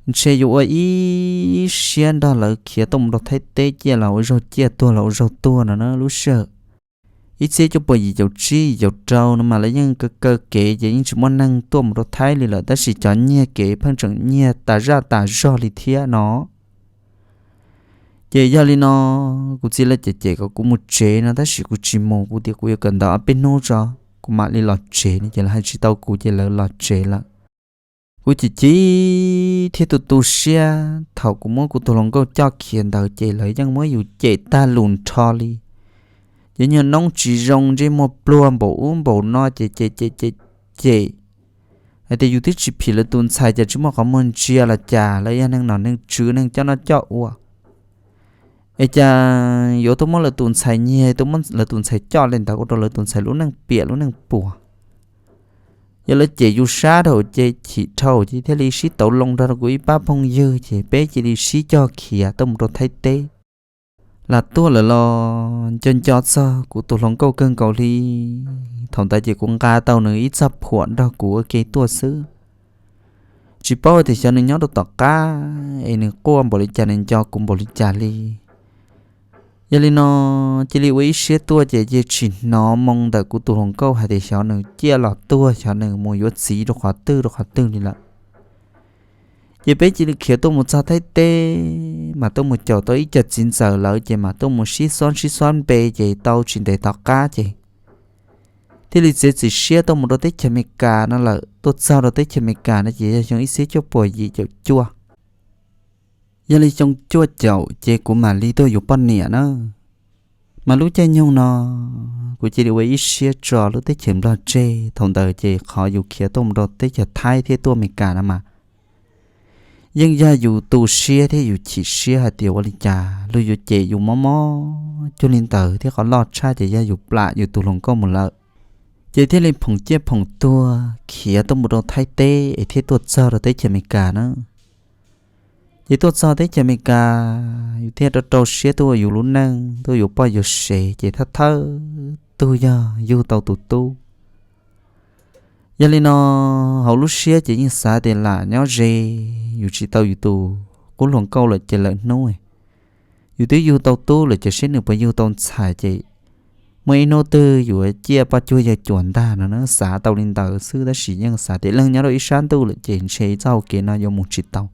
ntshe yuav ua ib siab nrog lawv khiav tuaj mus rau Thaib teb ciaj los ua zaug ciaj tuag los ua zaug tuag no na. Lub sij hawm ib txhiab cuaj puas yim caum tsib yim caum rau no mas lawv yeej kaw kaw kev ces yeej tsis muaj neeg tuaj mus rau Thaib li lawm tab sis cov nyiag kev pheej tseem nyiag tas zaj tas zog li thiab no. Ces yog li no kuv txiv lawv cem cem kom kuv mus tsev no tab sis kuv tsis mus, kuv tias kuv yuav kawm ntawv ob peb hnub tso kuv mam li los tsev no ces lawv hais tsis tau kuv ces lawv los tsev lawm. Kuv chim chim thiab tu tu siab thaum kuv muab kuv tus hluas nkauj coj khiav ntawd ces lawv yeej muab yus cem tag lus nrho li. Ces nyuag noob tsis zoo ntsej muag pluag npaum ub npaum no ces cem cem cem cem hais tias yus twb tsis phim lawv tus ntxhais cas tsis muaj qhov muag ntsia los cas, lawv yog neeg nom neeg tswv neeg coj noj coj ua es cas yuav tuaj muab lawv tus ntxhais nyiag, tuaj muab lawv tus ntxhais coj li ntawd ua rau lawv tus ntxhais lub neej piam lub neej puas. Yog lawv cem yus sab dhau ces chim dhau ces thiaj li sib tauv loo nrog rau kuv ib pab phooj ywg ces peb cia li sib coj khiav tuaj mus rau Thaib teb. Lam tuaj lawm los nco nco txog kuv tus hluas nkauj kawg nkaus li. Thaum ntawd ces kuv nqa tau nws ib txoj phuam nrog kuv ua ke tuaj xwb. Tsis paub tias xyov nws nyob rau tom qab es nws quaj npaum li cas nws nco kuv npaum li cas li. Yog li no cia li ua ib siab tuaj ces cia tsis hnov moo ntawm kuv tus hluas nkauj hais tias xyov nws ciaj los tuag xyov nws mus yuav txiv rau qhov twg rau qhov twg li lawm. Ces peb cia li khiav tuaj mus txog Thaib teb mas tuaj mus caum tau ib co txiv ntxawm lawv ces mas tuaj mus sib xob sib xob npe ces tau tsis ntev tom qab ces thiaj li txiav txim siab tuaj mus rau teb chaws Amelikas no lawm. Tuaj txog rau teb chaws Amelikas no ces yog xyoo ib txhiab cuaj puas yim caum cuaj. Yog li xyoo cuaj caum ces kuv mam li tuaj yuav poj niam na. Mas lub caij nyoog no kuv cia li ua ib siab tso lub teb chaws Nplog tseg. Thaum ntawd ces qhov yus khiav tuaj mus rau teb chaws Thaib thiab tuaj Amelikas no mas yeej yog yus tu siab thiab yus chim siab hais tias ua li cas luag yuav cem yus mob mob cuag li ntawd thiab qhov loj tshaj ces yog yus plam yus tus hluas nkauj mus lawm. Ces thiaj li phoom ciaj phoom tuag khiav tuaj mus rau Thaib teb es thiaj tuaj txog rau teb chaws Amelikas na. Ces tuaj txog teb chaws Amelikas, yus thiaj rau rau siab tuaj ua yus lub neej, tuaj yuav poj yuav sev, ces thawj thawj tug yog yug tau tus tub. Yog li no, hauv lub siab ces yeej xav tias lam nyob ze, yus tsis tau yus tus qub hluas nkauj lawm ces lawm hnub yus twb yug tau tub lawm ces seb nws puas yug tau ntxhais ces muaj ib hnub twg yuav ciaj poj cuag yawg cuas ntag no na. Xav tau li ntawd xwb tab sis yeej xav tias leej nyob rau ib sab ntuj lawm ces ntshe txoj hau kev no yuav mus tsis tau.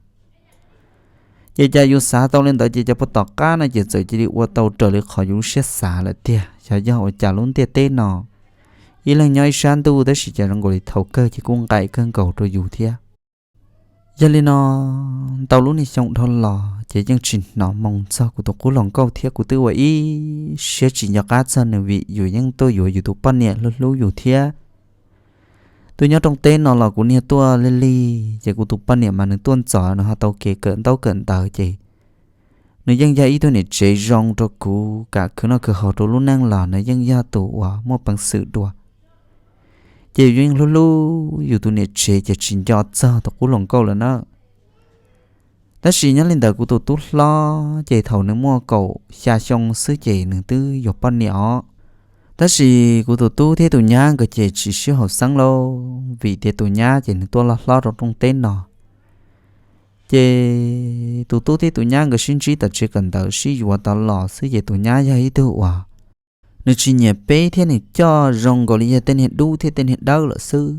Ces cas yus xav tau li ntawd ces cov puag tom qab no ces txawm cia li ua tau raws li qhov yus lub siab xav lawm tiag. Xyov yog ua cas lub ntiaj teb no ib leeg nyob ib sab ntuj tab sis cas zoo nkaus li thaum kawg ces kuj nqaim kawg nkaus rau yus thiab. Yog li no, ntau lub niag xyoo dhau los ces yeej tsis hnov moo txog kuv tus qub hluas nkauj thiab kuv twb ua ib siab tsis nco qab txog nws vim yus yeej tuaj yuav yus tus poj niam hlub hlub yus thiab. Twb nyob rooj teb no los kuv niag tuaj lig lig ces kuv tus poj niam mas nws tuaj ntxov nws ho tau kev kawm ntaub kawm ntawv ces nws yeej yog ib tug niam tsev zoo rau kuv, kam khwv noj khwv haus rau lub neej los nws yeej yog tus uas muaj peev xwm dua. Ces yus yeej hlub hlub yus tus niam tsev ces tsis nco txog tus qub hluas nkauj lawm na. Tab sis nyob li ntawd kuv tus tub hlob ces thaum nws muaj kaum xya xyoo xwb ces nws twb yuav poj niam os. Tab sis kuv tus tub thiab tus nyab nkawd ces tsis sib haum xeeb lauj, vim tias tus nyab ces nws tuaj loj hlob rau rooj teb no. Ces tus tub thiab tus nyab nkawd sib ntsib tom tsev kawm ntawv sib yuav tod los xwb ces tus nyab yog ib tug uas nws tsis nyiam peb thiab nws coj zoo nkaus li yog tej niag dub thiab tej niag dawb lawm xwb.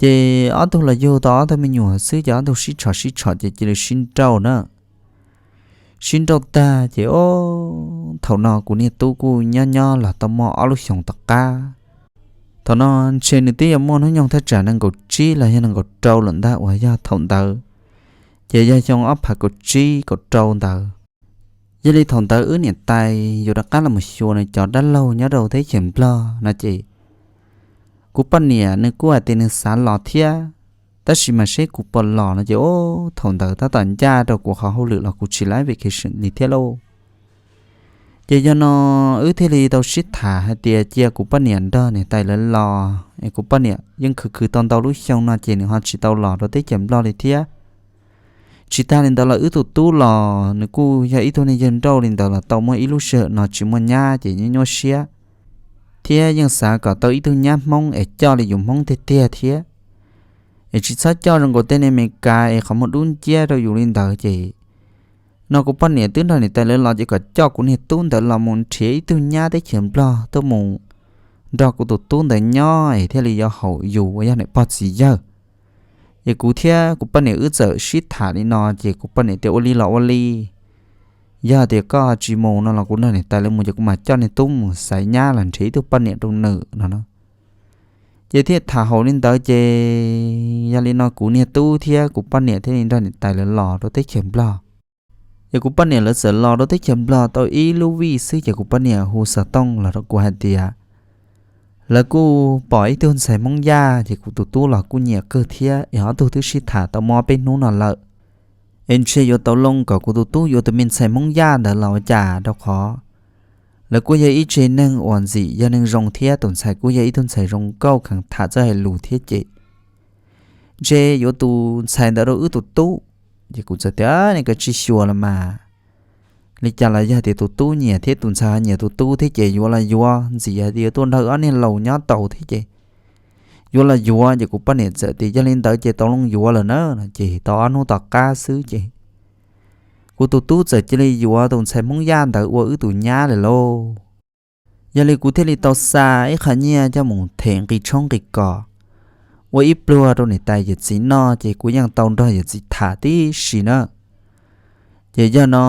Ces ob tug los yug tau ob tug me nyuam xwb ces ob tug sib tshom sib tshom ces cia li sib nrauj na. Sib nrauj tag ces o, thaum no kuv niag tub kuj nyob nyob los tau muaj ob lub xyoos tom qab. Thaum no ntshe nws twb yuav muaj hnub nyoog thaj tsam nees nkaum tsib los yog nees nkaum rau lawm ntag uas yog thaum ntawd ces yog xyoo ob phav kaum tsib kaum rau ntawd. Yog li thaum ntawd wb niam tais yuav rov qab los mus xyuas nws cov dab laug nyob rau teb chaws Nplog no ces kuv poj niam nws kuj hais tias nws xav los thiab, tab sis mas seb kuv puas los no ces o, thaum ntawd tab tom ncaj rau kuv qhov hauj lwm los kuv tsis laiv vacation li thiab lauj. Ces yog no wb thiaj li tau sib tham hais tias cia kuv poj niam nrog niam tais lawv los es kuv poj niam yeej khwv khwv tau ntau lub xyoo no ces nws ho tsis tau los rau teb chaws Nplog li thiab. Tsis tag li ntawd los wb tus tub los nws kuj yog ib tug neeg yawg nrauj li ntawd los tau muaj ib lub sij hawm no tsis muaj nyab ces nyuaj nyuaj siab, thiab yeej xav kom tau ib tug nyab Hmoob es coj li yus Hmoob tiag tiag thiab, es tsis txhob coj zoo nkaus tej niag Amelikas es qhov muag dub nciab rau yus li ntawd ces no kuv poj niam twb nrog niam tais lawv los ces kom coj kuv niag tub ntawd los mus nrhiav ib tug nyab teb chaws Nplog tuaj mus nrog kuv tus tub ntawd nyob es thiaj li yuav haum yus uas yog niam pog txiv yawg. Ces kuv thiab kuv poj niam wb txawm sib tham li no ces kuv poj niam tias ua li los ua li, yog tias koj tsis mus no los kuv nrog niam tais lawv mus ces kuv mam coj niag tub mus xaiv nyab los nrhiav ib tug poj niam rau nws no na. Ces thiaj tham haum li ntawd ces yog li no kuv niag tub thiab kuv poj niam thiaj li nrog niam tais lawv los rau teb chaws Nplog. Ces kuv poj niam lawv txawm los rau teb chaws Nplog tau ib lub vij xwb ces kuv poj niam hu xov tooj los rau kuv hais tias lawv kuj pom ib tug ntxhais Hmoob Yaj ces kuv tus tub los kuj nyiam kawg thiab es ob tug twb sib tham tau muaj ob peb hnub no lawm. Es ntshe yuav tau loo kom kuv tus tub yuav tus me ntxhais Hmoob Yaj ntawd los ua cas rau qhov lawv kuj yog ib tse neeg uas ntxim yog neeg zoo thiab tus ntxhais kuj yog ib tug ntxhais zoo nkauj kheev tham txawj hais lus thiab ces ntshe yuav tus ntxhais ntawd rau wb tus tub. Ces kuv txawm tias nej kav tsij xyuas los mas, li cas los yog tias tus tub nyiam thiab tus ntxhais ho nyiam tus tub thiab ces yuav los yuav, ntxim hais tias yuav tuaj nrog ob niag laus nyob tau thiab ces yuav los yuav. Ces kuv poj niam txawm tias yog li ntawd ces tau loo yuav lawm na. Ces tau ob hnub tom qab xwb ces kuv tus tub txawm cia li yuav tus ntxhais Hmoob Yaj ntawd ua wb tus nyab lawm lauj. Yog li kuv thiaj li tau xa ib qho nyiaj coj mus them nqi tshoob nqi kos ua ib pluag rau niam tais yawm txiv noj ces kuv yeej tau nrog yawm txiv tham tib si na. Ces yog no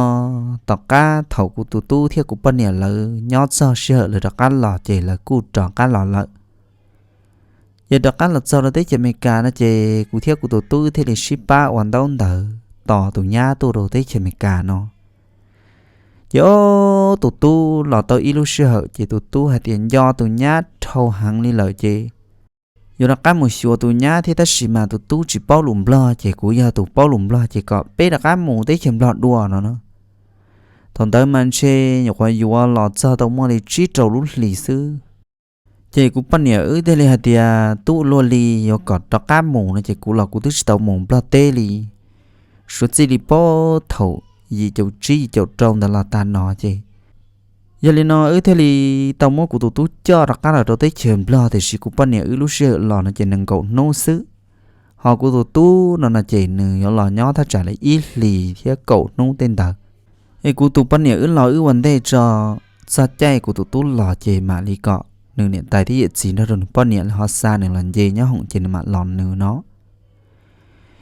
tom qab thaum kuv tus tub thiab kuv poj niam lawv nyob txog sij hawm lawv rov qab los ces lawv kuj rov qab los lawm. Ces rov qab los txog rau teb chaws Amelikas no ces kuv thiab kuv tus tub thiaj li sib pab ua ntaub ntawv tos tus nyab tuaj rau teb chaws Amelikas no. Ces o, tus tub los tau ib lub sij hawm ces tus tub hais tias nco tus nyab dhau heev li lawm ces yuav rov qab mus xyuas tus nyab thiab tab sis mas tus tub tsis paub lus Nplog ces kuv yog tus paub lus Nplog ces kom peb rov qab mus teb chaws Nplog dua no na. Thaum ntawd mas ntshe nyuam qhuav yuav los txog tau muaj li tsib rau lub hlis xwb. Ces kuv poj niam wb thiaj li hais tias tub, luaj li yuav kom rov qab mus no ces kuv los kuv twb tsis tau mus Nplog teb li, suav txij li puag thaum yim caum tsib yim caum rau ntawd los tag no ces, yog li no wb thiaj li tau muab kuv tus tub coj rov qab los rau teb chaws Nplog, tiam sis kuv poj niam wb lub sij hawm los no ces nees nkaum hnub xwb, ho kuv tus tub no no ces nws yuav los nyob thaj tsam li ib hlis thiab kaum hnub tej ntawd. Es kuv tus poj niam wb los wb ua ntej tso, txog caij kuv tus tub los ces mam li kom nws niam tais thiab yawm txiv nrog rau nws poj niam lawv ho xa nws los nce nyob hoom ces nws mam los nws no.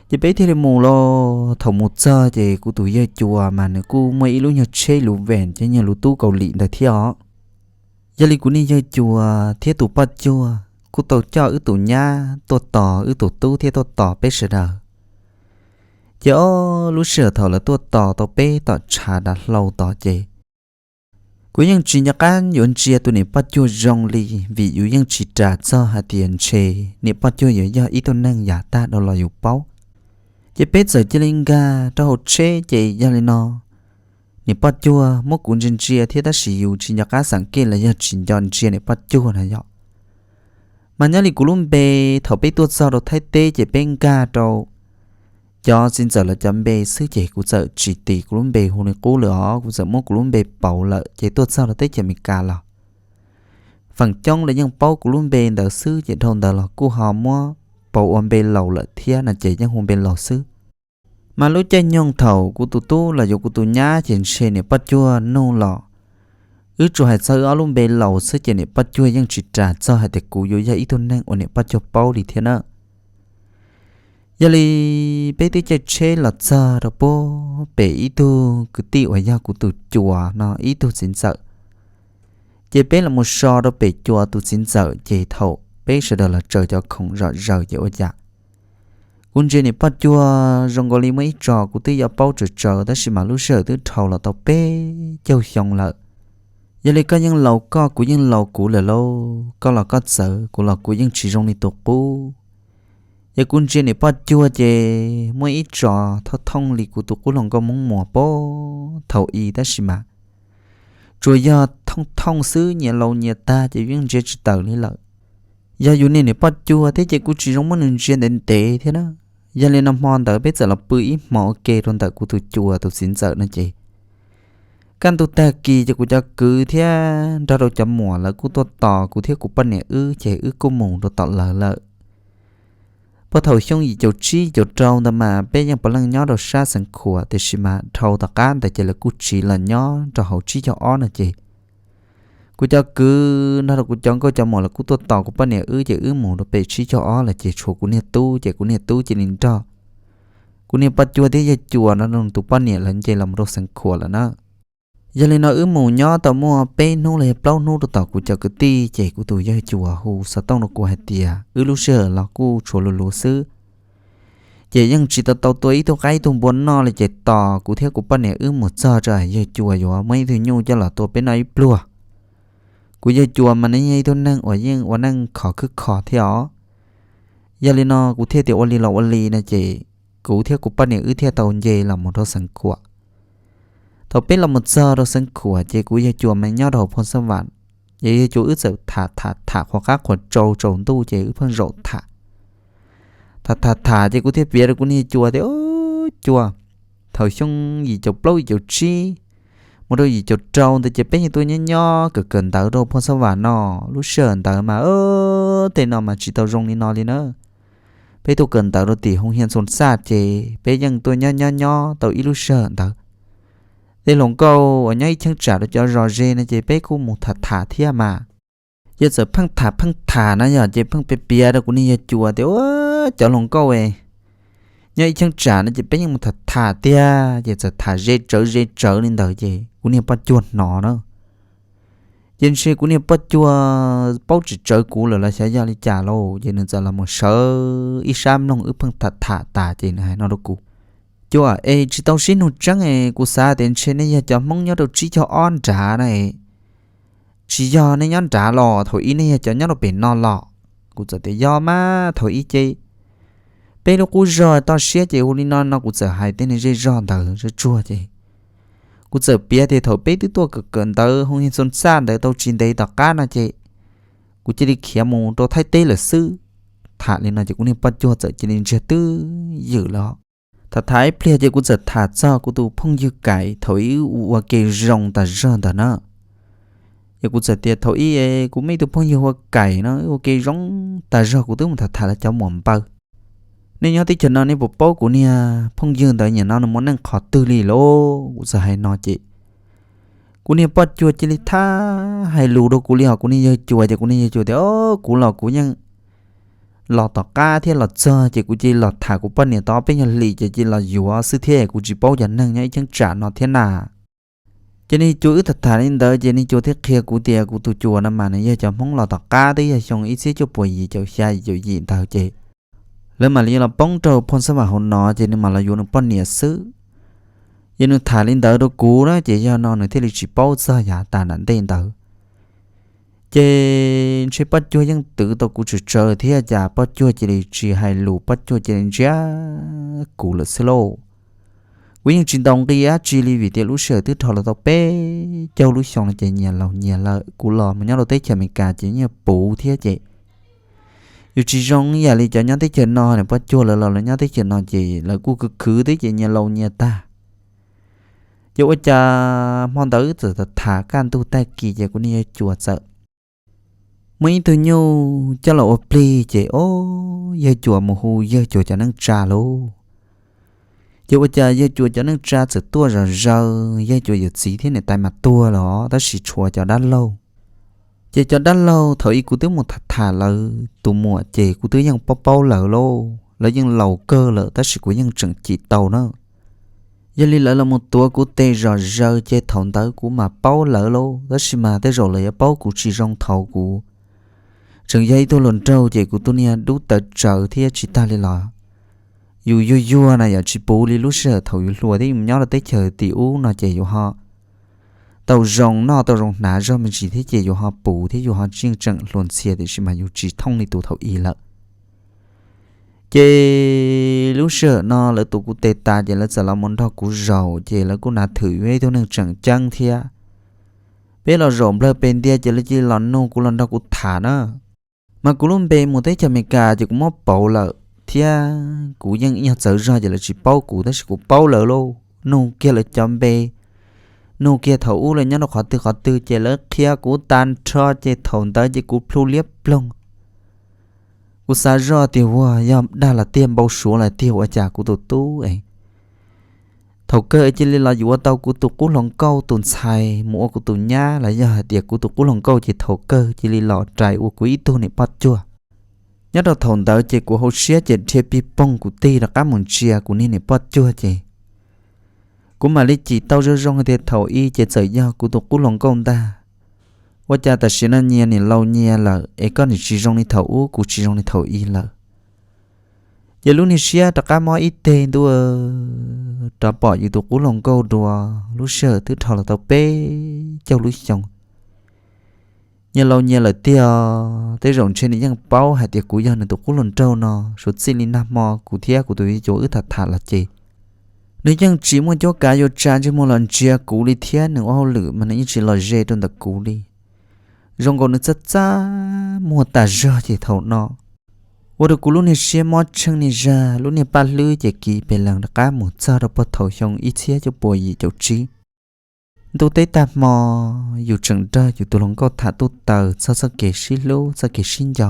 Ces peb thiaj li mus los thaum mus txog ces kuv tus yawg cuas mas nws kuj muaj ib lub nyuag tsheb lus vees cov nyuag lus tub Kaus Lim ntawd thiab os. Yog li kuv niag yawg cuas thiab tus poj cuag kuj tau coj wb tus nyab tuaj tos wb tus tub thiab tuaj tos peb sawv daws. Ces ob lub sij hawm thaum lawv tuaj tos tau peb tom tshav dav hlau tod ces, kuv yeej tsis nco qab yuav ntsia tus niam poj cuag zoo li, vim yus yeej tsis ras txog hais tias ntshe niam poj cuag yuav yog ib tug neeg yam tag dhau los yus paub. Ces peb txawm cia li nkag rau hauv tsheb ces yog li no, niam poj cuag muab kuv ntsia ntsia thiab tab sis yus tsis nco qab xeem kej los yog tsis nco ntsia niam poj cuag na yom. Mas nyob li kuv lub npe, thaum peb tuaj txog rau Thaib teb ces peb nkag rau cov txiv ntxawm lawv cov npe xwb ces kuv txawm tsis tis kuv lub npe hu li qub lawm os, kuv txawm muab kuv lub npe pauv lawm ces tuaj txog rau teb chaws Amelikas los feem coob lawv yeej paub kuv lub npe ntawd xwb ces dhau ntawd los kuj ho muab pauv ua npe laus lawm thiab no ces yeej hu npe laus xwb. Mas lub caij nyoog thaum kuv tus tub los yuav kuv tus nyab ces ntshe niam poj cuag nug los wb tsuas hais txog wb ob lub npe laus xwb ces niam poj cuag yeej tsis ras txog hais tias kuv yuav yog ib tug neeg uas niam poj cuag paub li thiab na. Yog li peb twb caij tsheb los txog rau puag pem ib tug kwv tij uas yog kuv tus cuas no ib tug txiv ntxawm. Ces peb los mus so rau pem cuas tus txiv ntxawm ces thaum peb sawv daws los tsaws cov khoom zom zaws ces ua cas kuv ntsia niam poj cuag zoo nkaus li muaj ib tso kuv twb yuav paub tsawv tsawv tab sis mas lub sij hawm twb dhau los tau peb caug xyoo lawm. Yog li koj yeej laus koj, kuv yeej laus kuv lawm lauj, koj los koj txawv, kuv los kuv yeej tsis zoo li tus qub. Yog kuv ntsia niam poj cuag ces muaj ib tso thooj thooj li kuv tus qub hluas nkauj Hmoob Muas puag thaum i tab sis mas tsuas yog thooj thooj xwb, nyias laus nyias tag ces yeej ntsia tsis tawm li lawm. Yog yus niag niam poj cuag thiab ces kuv tsis zoo muab nws ntsia ntev ntev thiab na. Yog li no hmo ntawd peb txawm los pw ib hmo ua ke rau ntawm kuv tus cuas tus txiv ntxawm no ces kaj ntug tag kis ces kuv cov kwv thiab nrog rau cov muam lawv kuj tuaj tos kuv thiab kuv poj niam wb ces wb kuj mus rau tom lawv lawm. Puag thaum xyoo yim caum tsib caum rau ntawd mas peb yeej puav leej nyob rau sab Xeev Khuam tiam sis mas dhau tom qab ntawd ces lawv kuj tsiv los nyob rau hauv tsib caug ob no ces kuv cov kwv nrog rau kuv cov nkauj cov muam lawv kuj tuaj tos kuv poj niam wb ces wb mus rau pem tsib caug ob lawm ces tshuav kuv niag tub ces kuv niag tub cia li nrog kuv niag poj cuag thiab yawg cuas nrog tus poj niam lawv nce los rau Xeev Khuam lawm na. Yog li no wb mus nyob tau muaj peb hnub los yog plaub hnub rau tom kuv cov kwv tij ces kuv tus yawg cuas hu xov tooj rau kuv hais tias wb lub sij hawm los kuj tshuav luv luv xwb. Ces yeej tsis tau tau tua ib tug qaib ib tug npua noj li ces tos kuv thiab kuv poj niam wb mus txog tso yawg cuas yuav muab ib tug nyuj coj los tua peb noj ib pluag. Kuv yawg cuas mas nws yog ib tug neeg uas yeej ua neej khov khwb kho thiab os. Yog li no kuv thiaj tias ua li los ua li no ces kuv thiab kuv poj niam wb thiaj tau nce los mus rau Xeev Khuam. Thaum peb los mus txog rau Xeev Khuam ces kuv yawg cuas mas nyob rau hauv Phoo Xab Vam, ces yawg cuas wb txawm tham tham tham qhuav qab qhuav tsau tsaus ntuj ces wb pheej zaum tham. Tham tham tham ces kuv thiaj piav rau kuv niag cuas tias, Cuas, thaum xyoo yim caum plaub yim caum tsib mus rau yim caum rau ntawd ces peb yeej tuaj nyob nyob kawm kawm ntawv rau Phoo Xab Vam no. Lub sij hawm ntawd mas tej no mas tsis tau zoo li no li na. Peb tuaj kawm ntawv rau tim Hoo Hias Ntxoo Xaj ces peb yeej tuaj nyob nyob nyob tau ib lub sij hawm ntawd, tej hluas nkauj uas nyob ib cheeb tsam rau cov zos ze no ces peb kuj mus tham tham thiab mas. Ces txawm pheej tham pheej tham na yog ces pheej piav piav rau kuv niag yawg cuas tias, Ua, cov hluas nkauj es nyob ib cheeb tsam no ces peb yeej mus tham tham tiag. Ces txawm tham ze tsawv ze tsawv li ntawd ces kuv niag poj cuag hnov na. Ces ntshe kuv niag poj cuag paub tsis tsawv kuv lawm los xyov yog li cas lauj, ces nws txawm los mus sawv ib sab mloog wb pheej tham tham tas ces nws hais no rau kuv, Cuas, es tsis tau sib nug tseeb es kuv xav tias ntshe nej yog cov Hmoob nyob rau tsib caug ob nrad na es, tsis yog nej nyob nrad los thaum ub nej yog cov nyob rau pem no los? Kuv txawm tias, Yog mas, thaum ub ces peb lub qub zog toj siab ces ua li no no. Kuv txawm hais tej neeg zej zog ntawd tsuag tsuag ces kuv txawm piav tias thaum peb twb tuaj kawm kawm ntawv Hoo Hias Ntxoo Xaj ntawd tau tsis ntev tom qab no ces kuv cia li khiav mus rau Thaib teb lawm xwb. Tham li no ces kuv niag poj cuag txawm cia li ntsiag twb ywm lawm. Tham tham ib pliag ces kuv txawm tham txog kuv tus phooj ywg Kaim thaum ub ua ke zoo tas zog ntawd na. Ces kuv txawm tias thaum ub kuv muaj ib tug phooj ywg hu ua Kaim no, wb ua ke zoo tas zog, kuv twb mus tham tham lawv cov muam npaws. Nej nyob teb chaws no nej puas paub kuv niag phooj ywg ntawd nyiam no nws muaj neej qhov twg li lauj? Kuv txawm hais no ces kuv niag poj cuag cia li thab hais lus rau kuv li, hos kuv niag yawg cuas ces kuv niag yawg cuas tias, Kuv los kuv yeej los tom qab thiab los txog ces kuv cia li los tham kuv poj niam tau ob peb nyuag hlis ces cia li los yuav xwb thiab, kuv tsis paub cov neeg nyob ib cheeb tsam no thiab na. Ces niag cuas wb tham tham li ntawd ces niag cuas thiaj qhia kuv tias kuv tus cuas no mas nws yog cov Hmoob los tom qab twb yog xyoo ib txhiab cuaj puas yim caum xya yim caum yim ntawd ces lawv mam li los poob rau phoo xab vam hauv no ces nws mam los yuav nws poj niam xwb. Ces nws tham li ntawd rau kuv na ces yog no nws thiaj li tsis paub txog yav tas nram ntej ntawd. Ces ntshe poj cuag yeej twv tau kuv tsawv tsawv thiab cas poj cuag cia li tsis hais lus, poj cuag cia li ntsiag kuv lawm xwb lauj. Kuv yeej tsis ntaus nqi dab tsi li vim tias lub sij hawm twb dhau los tau peb caug lub xyoo no ces nyias laus nyias lawm, kuv los mus nyob rau teb chaws Amelikas ces nyias puv thiab ces yus tsis zoo ib yam li cov nyob teb chaws no, niam poj cuag lawv los lawv nyob teb chaws no ces lawv kuj khwv khwv thiab ces nyias laus nyias tag. Ces ua cas hmo ntawd wb txawm tham kaj ntug tag kis ces kuv niag yawg cuas txawm muaj ib tug nyuj coj los ua plig ces o, yawg cuas mus hu yawg cuas cov neej tsa lauj. Ces ua cas yawg cuas cov neej tsa txawm tuaj zom zaws, yawg cuas yawm txiv thiab niam tais mas tuag lawm os, tab sis tshuav cov dab laug. Ces cov dab laug thaum ub kuv twb mus tham tham lawv tus muam ces kuv twb yeej paub paub lawv lauj, lawv yeej laus kawg lawm tab sis kuv yeej tseem cim tau na. Yog li lawv los mus tuav kuv tes zom zaws ces thaum ntawd kuv mam paub lawv lauj, tab sis mas tej zaum lawv yuav paub kuv tsis zoo thaum kuv tseem yog ib tug hluas nraug ces kuv tus niag dub tawv tsawv thiab tsis tag li los yus yuag yuag na yom, tsis puv li lub sij hawm thaum yus hluas thiab yus nyob rau teb chaws tim ub no ces yus ho tau zoo noj tau zoo hnav zog me ntsis thiab ces yus ho puv thiab yus ho tseem tseem hluas ntxhias tiam sis mas yus tsis thooj li tus thaum ub lawm. Ces lub sij hawm no lawv tuav kuv tes tas ces lawv txawm los mus nrog kuv zaum ces lawv kuj nav thwm ib tug neeg tseem ceeb thiab. Peb los zaum nplawg pes ntia ces lawv cia li los nug kuv los nrog kuv tham na. Mas kuv lub npe mus teb chaws Amelikas ces kuv muab pauv lawm thiab kuv yeej ib nyuag txawv zog ces lawv tsis paub kuv tab sis kuv paub lawv lauj, nug kiag lawv cov npe, nug kiag thaum ub lawv nyob rau qhov twg qhov twg ces lawv qhia kuv tag nrho ces thaum ntawd ces kuv plhu liab ploog. Kuv xav zoj tias ua yog dag los tiag, npau suav los tiag ua cas kuv tus tub es thaum kawg cia li los yuav tau kuv tus qub hluas nkauj tus ntxhais mus ua kuv tus nyab los yog hais tias kuv tus qub hluas nkauj ces thaum kawg cia li los rais ua kuv ib tug niam poj cuag. Nyob rau thaum ntawd ces kuv hauv siab ces dhia pig poog kuv tig rov qab mus ntsia kuv niag niam poj cuag ces kuv mam li cim tau zoo zoo hais tias thaum ub ces txawm yog kuv tus qub hluas nkauj ntag. Ua cas tam sim no nyias niam laus nyias lawm es koj niam tsis zoo li thaum ub, kuv tsis zoo li thaum ub lawm. Ces lub niag siab rov qab mob ib teg ntuj, rov pom yus tus qub hluas nkauj dua, lub sij hawm twb dhau los tau peb caug lub xyoo. Nyias laus nyias lawm tiag, tej zaum ntshe nws yeej paub hais tias kuv yog nws tus qub hluas nraug no, suav txij li nag hmo kuv thiab kuv tus yawg cuas wb tham tham los ces nws yeej tsis muaj cuab kav yuav tsa ntsej muag los ntsia kuv li thiab nws ua hauj lwm mas nws yeej tsis los ze rau ntawm kuv li. Zoo nkaus nws txaj txaj muag tas zog ces thaum no ua rau kuv lub niag siab mob tsheej niag zag, lub niag paj hlwb ces kiv pes lees rov qab mus txog rau puag thaum xyoo ib txhiab cuaj puas yim caum tsib. Ntuj teb tag hmo, yus tseem nrog yus tus hluas nkauj tham tuj taws txog txoj kev sib hlub txoj kev sib nco,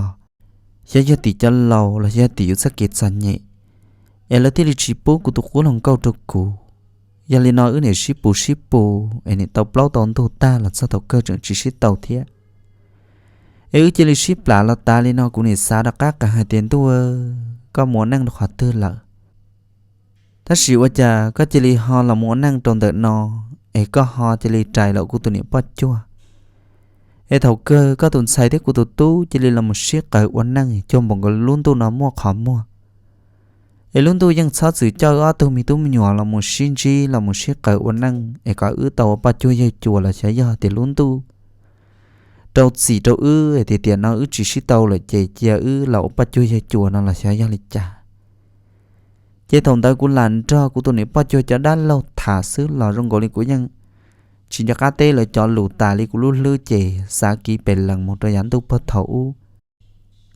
xyov yog tim cov laus los xyov yog tim yus txoj kev txom nyem es lawv thiaj li tsis pub kuv tus qub hluas nkauj rau kuv. Yog li no wb niam sib pus sib pus es niam tau plaub tau ntug tag los txog thaum kawg tseem tsis sib tau thiab. Es wb cia li sib plam los tas li no kuv niam xav rov qab qas hais tias ntuj, koj mus ua neej rau qhov twg lawm? Tab sis ua cas koj cia li ho los mus ua neej rau ntawm no es koj ho cia li rais los kuv tus niam poj cuag? Es thaum kawg koj tus ntxhais thiab kuv tus tub cia li los mus sib qawm ua neej cuag npaum nkaus lub ntuj no muaj qhov muag. Es lub ntuj yeej txhob txwm coj wb ob tug me tub me nyuam los mus sib ntsib los mus sib qawm ua neej es kom wb tau ua poj cuag yawg cuas los xyov yog tias lub ntuj rau txim rau wb tias tiam no wb tsis sib tau lawm ces cia wb los ua poj cuag yawg cuas no los xyov yog li cas. Ces thaum ntawd kuv lam nrog kuv tus niam poj cuag cov dab laug tham xwb los zoo nkaus li kuv yeej tsis nco qab teb lawv cov lus tas li kuv lub hlwb ces xav kiv pem lees mus rau yav ntuj puag thaum ub.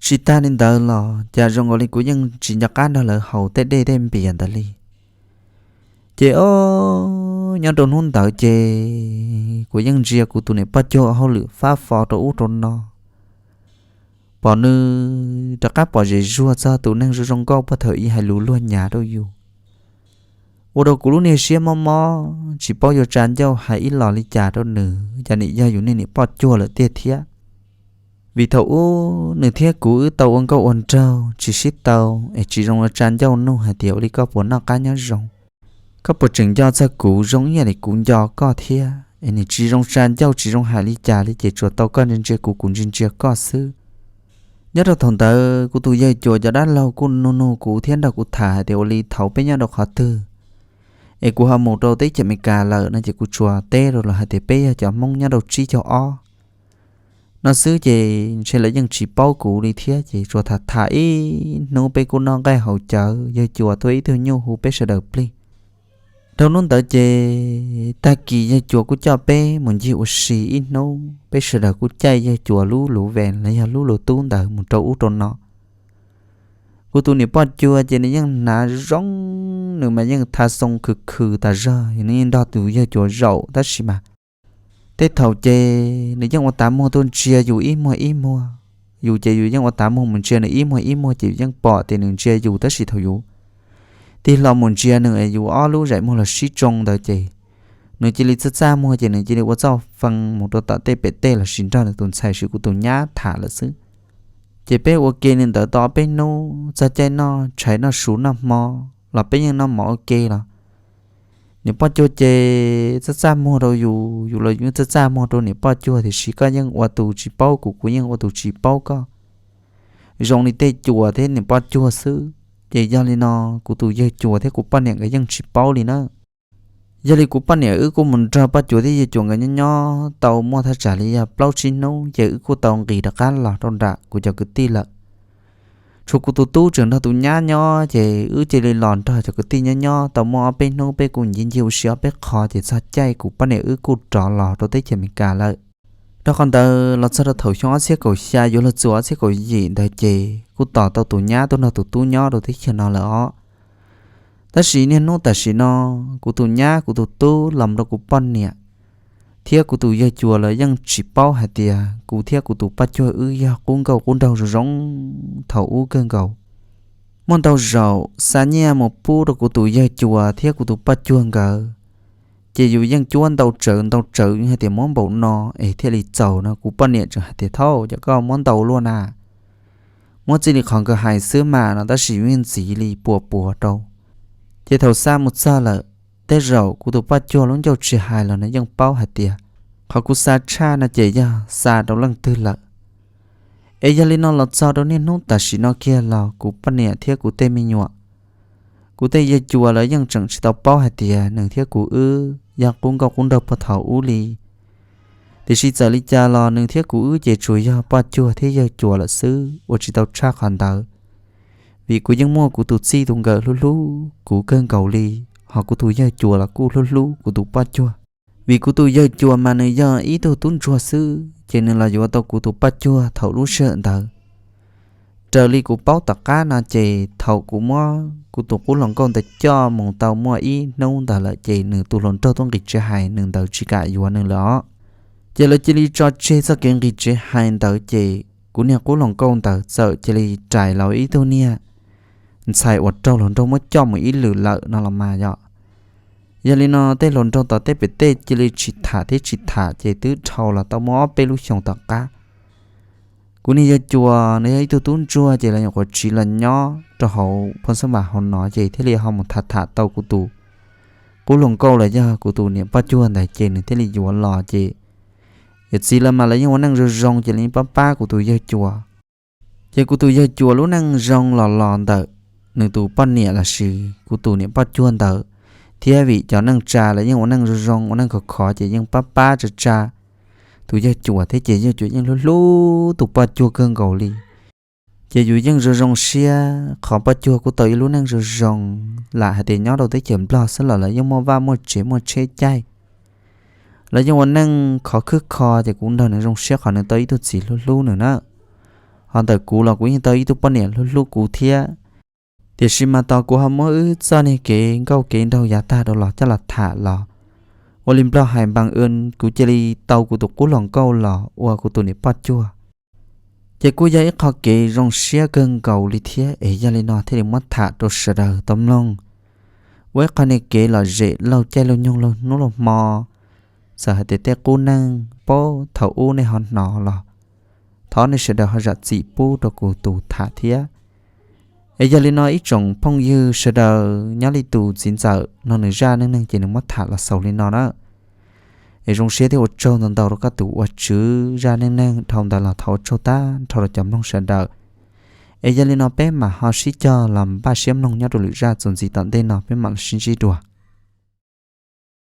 Tsis tag li ntawd los cas zoo nkaus li kuv yeej tsis nco qab nrog lawv haus tej dej tej npias ntawd li. Ces o, nyob rau hnub ntawd ces kuv yeej ntsia kuv tus niam poj cuag ua hauj lwm fab fo rau ub rau no, pom nws rov qab pom zem zuag txog tus neeg zoo zoo nkauj puag thaum ub hais lus luag nyav rau yus, ua rau kuv lub niag siab mob mob tsis paub yuav tsa ncauj hais ib los li cas rau nws, cas nim yog yus niag niam poj cuag lawm tiag thiab. Vim thaum ub nws thiab kuv wb tau ua nkauj ua nraug tsis sib tau, es tsis zoo ua tsa ncauj nug hais tias ua li koj puas noj qab nyob zoo, koj puas tseem nco txog kuv zoo ib yam li kuv nco koj thiab, es nws tsis zoo tsa ncauj tsis zoo hais li cas li ces tsuas tau koj ntsia ntsia kuv, kuv ntsia ntsia koj xwb. Nyob rau thaum ntawd kuv tus yawg cuas cov dab laug kuj nug nug kuv thiab nrog kuv tham hais tias ua li thaum peb nyob rau qhov twg, es kuv ho mus rau teb chaws Amelikas lawm no ces kuv tsuas teb rau lawv hais tias peb yog cov Hmoob nyob rau tsib caug ob no xwb ces ntshe lawv yeej tsis paub kuv li thiab ces tsuas tham tham ib hnub peb kuj noj nqaij haus cawv, yawg cuas tuaj ib tug nyuj hu peb sawv daws plig. Dhau hnub ntawd ces tag kis yawg cuas kuj coj peb mus ncig ua si ib hnub, peb sawv daws kuj caij yawg cuas lub luv ves los yog lub luv tub ntawd mus rau ub rau no. Kuv tus niam poj cuag ces nws yeej hnav zoo, nws mas yeej tha xoo khwv khwv tas zog, nws yeej nrog tus yawg cuas zaum tab sis mas tej thaum ces nws yeej ua tav muag tuaj ntsia yus ib muag ib muag, yus ces yus yeej ua tav muag mus ntsia nws ib muag ib muag ces yus yeej pom tias nws ntsia yus tab sis thaum yus tig hlo mus ntsia nws es yus ob lub zaim muag los sib tsoo ntawd ces nws cia li txaj txaj muag ces nws cia li ua txoj fee mus rau tom tej pem tej los sis nrog nws tus ntxhais sis kuv tus nyab tham lawm xwb. Ces peb ua ke li ntawd tau ob peb hnub, txog caij noj tshais noj su noj hmo los peb yeej noj mov ua ke los niam poj cuag ces txaj txaj muag rau yus, yus los yus txaj txaj muag rau niam poj cuag, tiam sis koj yeej ua tus tsis paub kuv, kuv yeej ua tus tsis paub koj, zoo li tej cuas thiab niam poj cuag xwb. Ces yog li no kuv tus yawg cuas thiab kuv poj niam nkawd yeej tsis paub li na. Yog li kuv poj niam wb kuj mus nrog poj cuas thiab yawg cuas nkawd nyob nyob tau muaj thaj tsam li yog plaub tsib hnub ces wb kuj tau nqis rov qab los rau nram kuv cov kwv tij lawm. Tshuav kuv tus tub tseem nrog tus nyab nyob ces wb cia li los nrog cov kwv tij nyob nyob tau muaj ob peb hnub, peb kuj ncig ncig ua si ob peb qho ces txog caij kuv poj niam wb kuj rov los rau teb chaws Amelikas lawm. Rau qhov ntawd los txog rau thaum xyoo ob txhiab kaum xya yuav luag txuas ob txhiab kaum yim ntawd ces kuj tos tau tus nyab tuaj nrog tus tub nyob rau teb chaws no lawm os. Tab sis niaj hnub tam sim no kuv tus nyab kuv tus tub los rau kuv poj niam thiab kuv tus yawg cuas lawv yeej tsis paub hais tias kuv thiab kuv tus poj cuag wb yog qub nkauj qub nraug zoo zoo thaum ub kawg nkaus. Muaj ntau zaus xa nyiaj mus pub rau kuv tus yawg cuas thiab kuv tus poj cuag nkawd, ces yus yeej cuab ntau tsawv ntau tsawv, yus hais tias muab npaum no es thiaj li txaus no, kuv poj niam tseem hais tias thaum cov koj muab ntau luaj na, muab txij li qhov nkawd hais xwb mas no, tab sis yus yeej ntxiv li puas puas rau. Ces thaum xa mus txog lawm, tej zaum kuv tus poj cuag lub ncauj tsis hais los nws yeej paub hais tias qhov kuv xa tshaj no ces yog xa rau leej twg lawm. Es yog li no los txog rau niaj hnub tam sim no kiag los kuv poj niam thiab kuv tej me nyuam, kuv tej yawg cuas lawv yeej tseem tsis tau paub hais tias nws thiab kuv wb yog qub nkauj qub nraug puag thaum ub li. Tiam sis txawm li cas los nws thiab kuv wb ces tsuas yog poj cuag thiab yawg cuas lawm xwb, ua tsis tau tshaj qhov ntawd. Vim kuv yeej muaj kuv tus txij tus nkawm hlub hlub kuv kawg nkaus li, ho kuv tus yawg cuas los kuj hlub hlub kuv tus poj cuag. Vim kuv tus yawg cuas mas nws yog ib tug tub ntsuag xwb, ces nws los yuav tau kuv tus poj cuag thaum lub sij hawm ntawd. Raws li kuv paub tom qab no ces thaum kuv muab kuv tus qub hluas nkauj ntawd coj mus tau muaj ib hnub ntawd lawm ces nws tus hluas nraug tuaj nqis tsev hais, nws ntawd tsis kam yuav nws lawm os. Ces lawv cia li tso tseg txoj kev nqis tsev hais ntawd ces kuv niag qub hluas nkauj ntawd txawm cia li rais los ib tug niag ntxhais uas raug hluas nraug muab coj mus ib lwm lawm no los mas yom. Yog li no tej hluas nraug tom tej pem tej cia li tsis tham thiab tsis tham ces twb dhau los tau muaj ob peb lub xyoos tom qab. Kuv niag yawg cuas nws yog ib tug tub ntsuag ces los nyuam qhuav tsiv los nyob rau hauv phoo xab vas hauv no ces thiaj li ho mus tham tham tau kuv tus qub hluas nkauj los yog kuv tus niam poj cuag ntawd ces nws thiaj li yuav los ces yawm txiv lawv mas lawv yeej ua neej zoo zoo ces lawv yeej pab pab kuv tus yawg cuas. Ces kuv tus yawg cuas lub neej zoo los los ntawm nws tus poj niam los sis kuv tus niam poj cuag ntawd, thiab vim cov neej tsa lawv yeej ua neej zoo zoo ua neej khov khov ces yeej pab pab tsa tsa tus yawg cuas thiab ces yawg cuas yeej hlub hlub tus poj cuag kawg nkaus li. Ces yus yeej zoo zoo siab qhov poj cuag kuj tau ib lub neej zoo zoo, lam hais tias nyob rau teb chaws Nplog xwb los lawv yeej muaj vaj muaj tsev muaj tsheb caij. Lawv yeej ua neej khov khwb kho ces kuv nrog nws zoo siab qhov nws tau ib tug txiv hlub hlub nws na. Ho ntawm kuv los kuv yeej tau ib tug poj niam hlub hlub kuv thiab. Tiam sis mas tos kuv ho muab wb txoj niag kev nkauj kev nraug yav tag dhau los coj los tham los, ua li Nplog hais npam w, kuv cia li tau kuv tus qub hluas nkauj los ua kuv tus niam poj cuag. Ces kuj yog ib qho kev zoo siab kawg nkaus li thiab es yog li no thiaj li muab tham rau sawv daws tau mloog. Ua ib qho niag kev lom zem laug caij laug nyoog laug hnub laug hmo, txawm hais tias tej qub neeg paub thaum ub nej ho hnov los, thov nej sawv daws ho zam txim pub rau kuv tus tham thiab. Es yog li no ib tsoom phooj ywg sawv daws, nyob li tus txiv ntxawm no nws zaj neej neeg ces nws muab tham los xaus li no na. Es zoo siab thiab ua tsaug ntau ntau rau koj tus ua tswv zaj neej neeg dhau ntawd los thov ua tsaug tag nrho rau cov mloog sawv daws. Es yog li no peb mam ho sib cog los npaj siab mloog nyob rau lwm zaj txuas ntxiv tom ntej no peb mam los sib ntsib dua.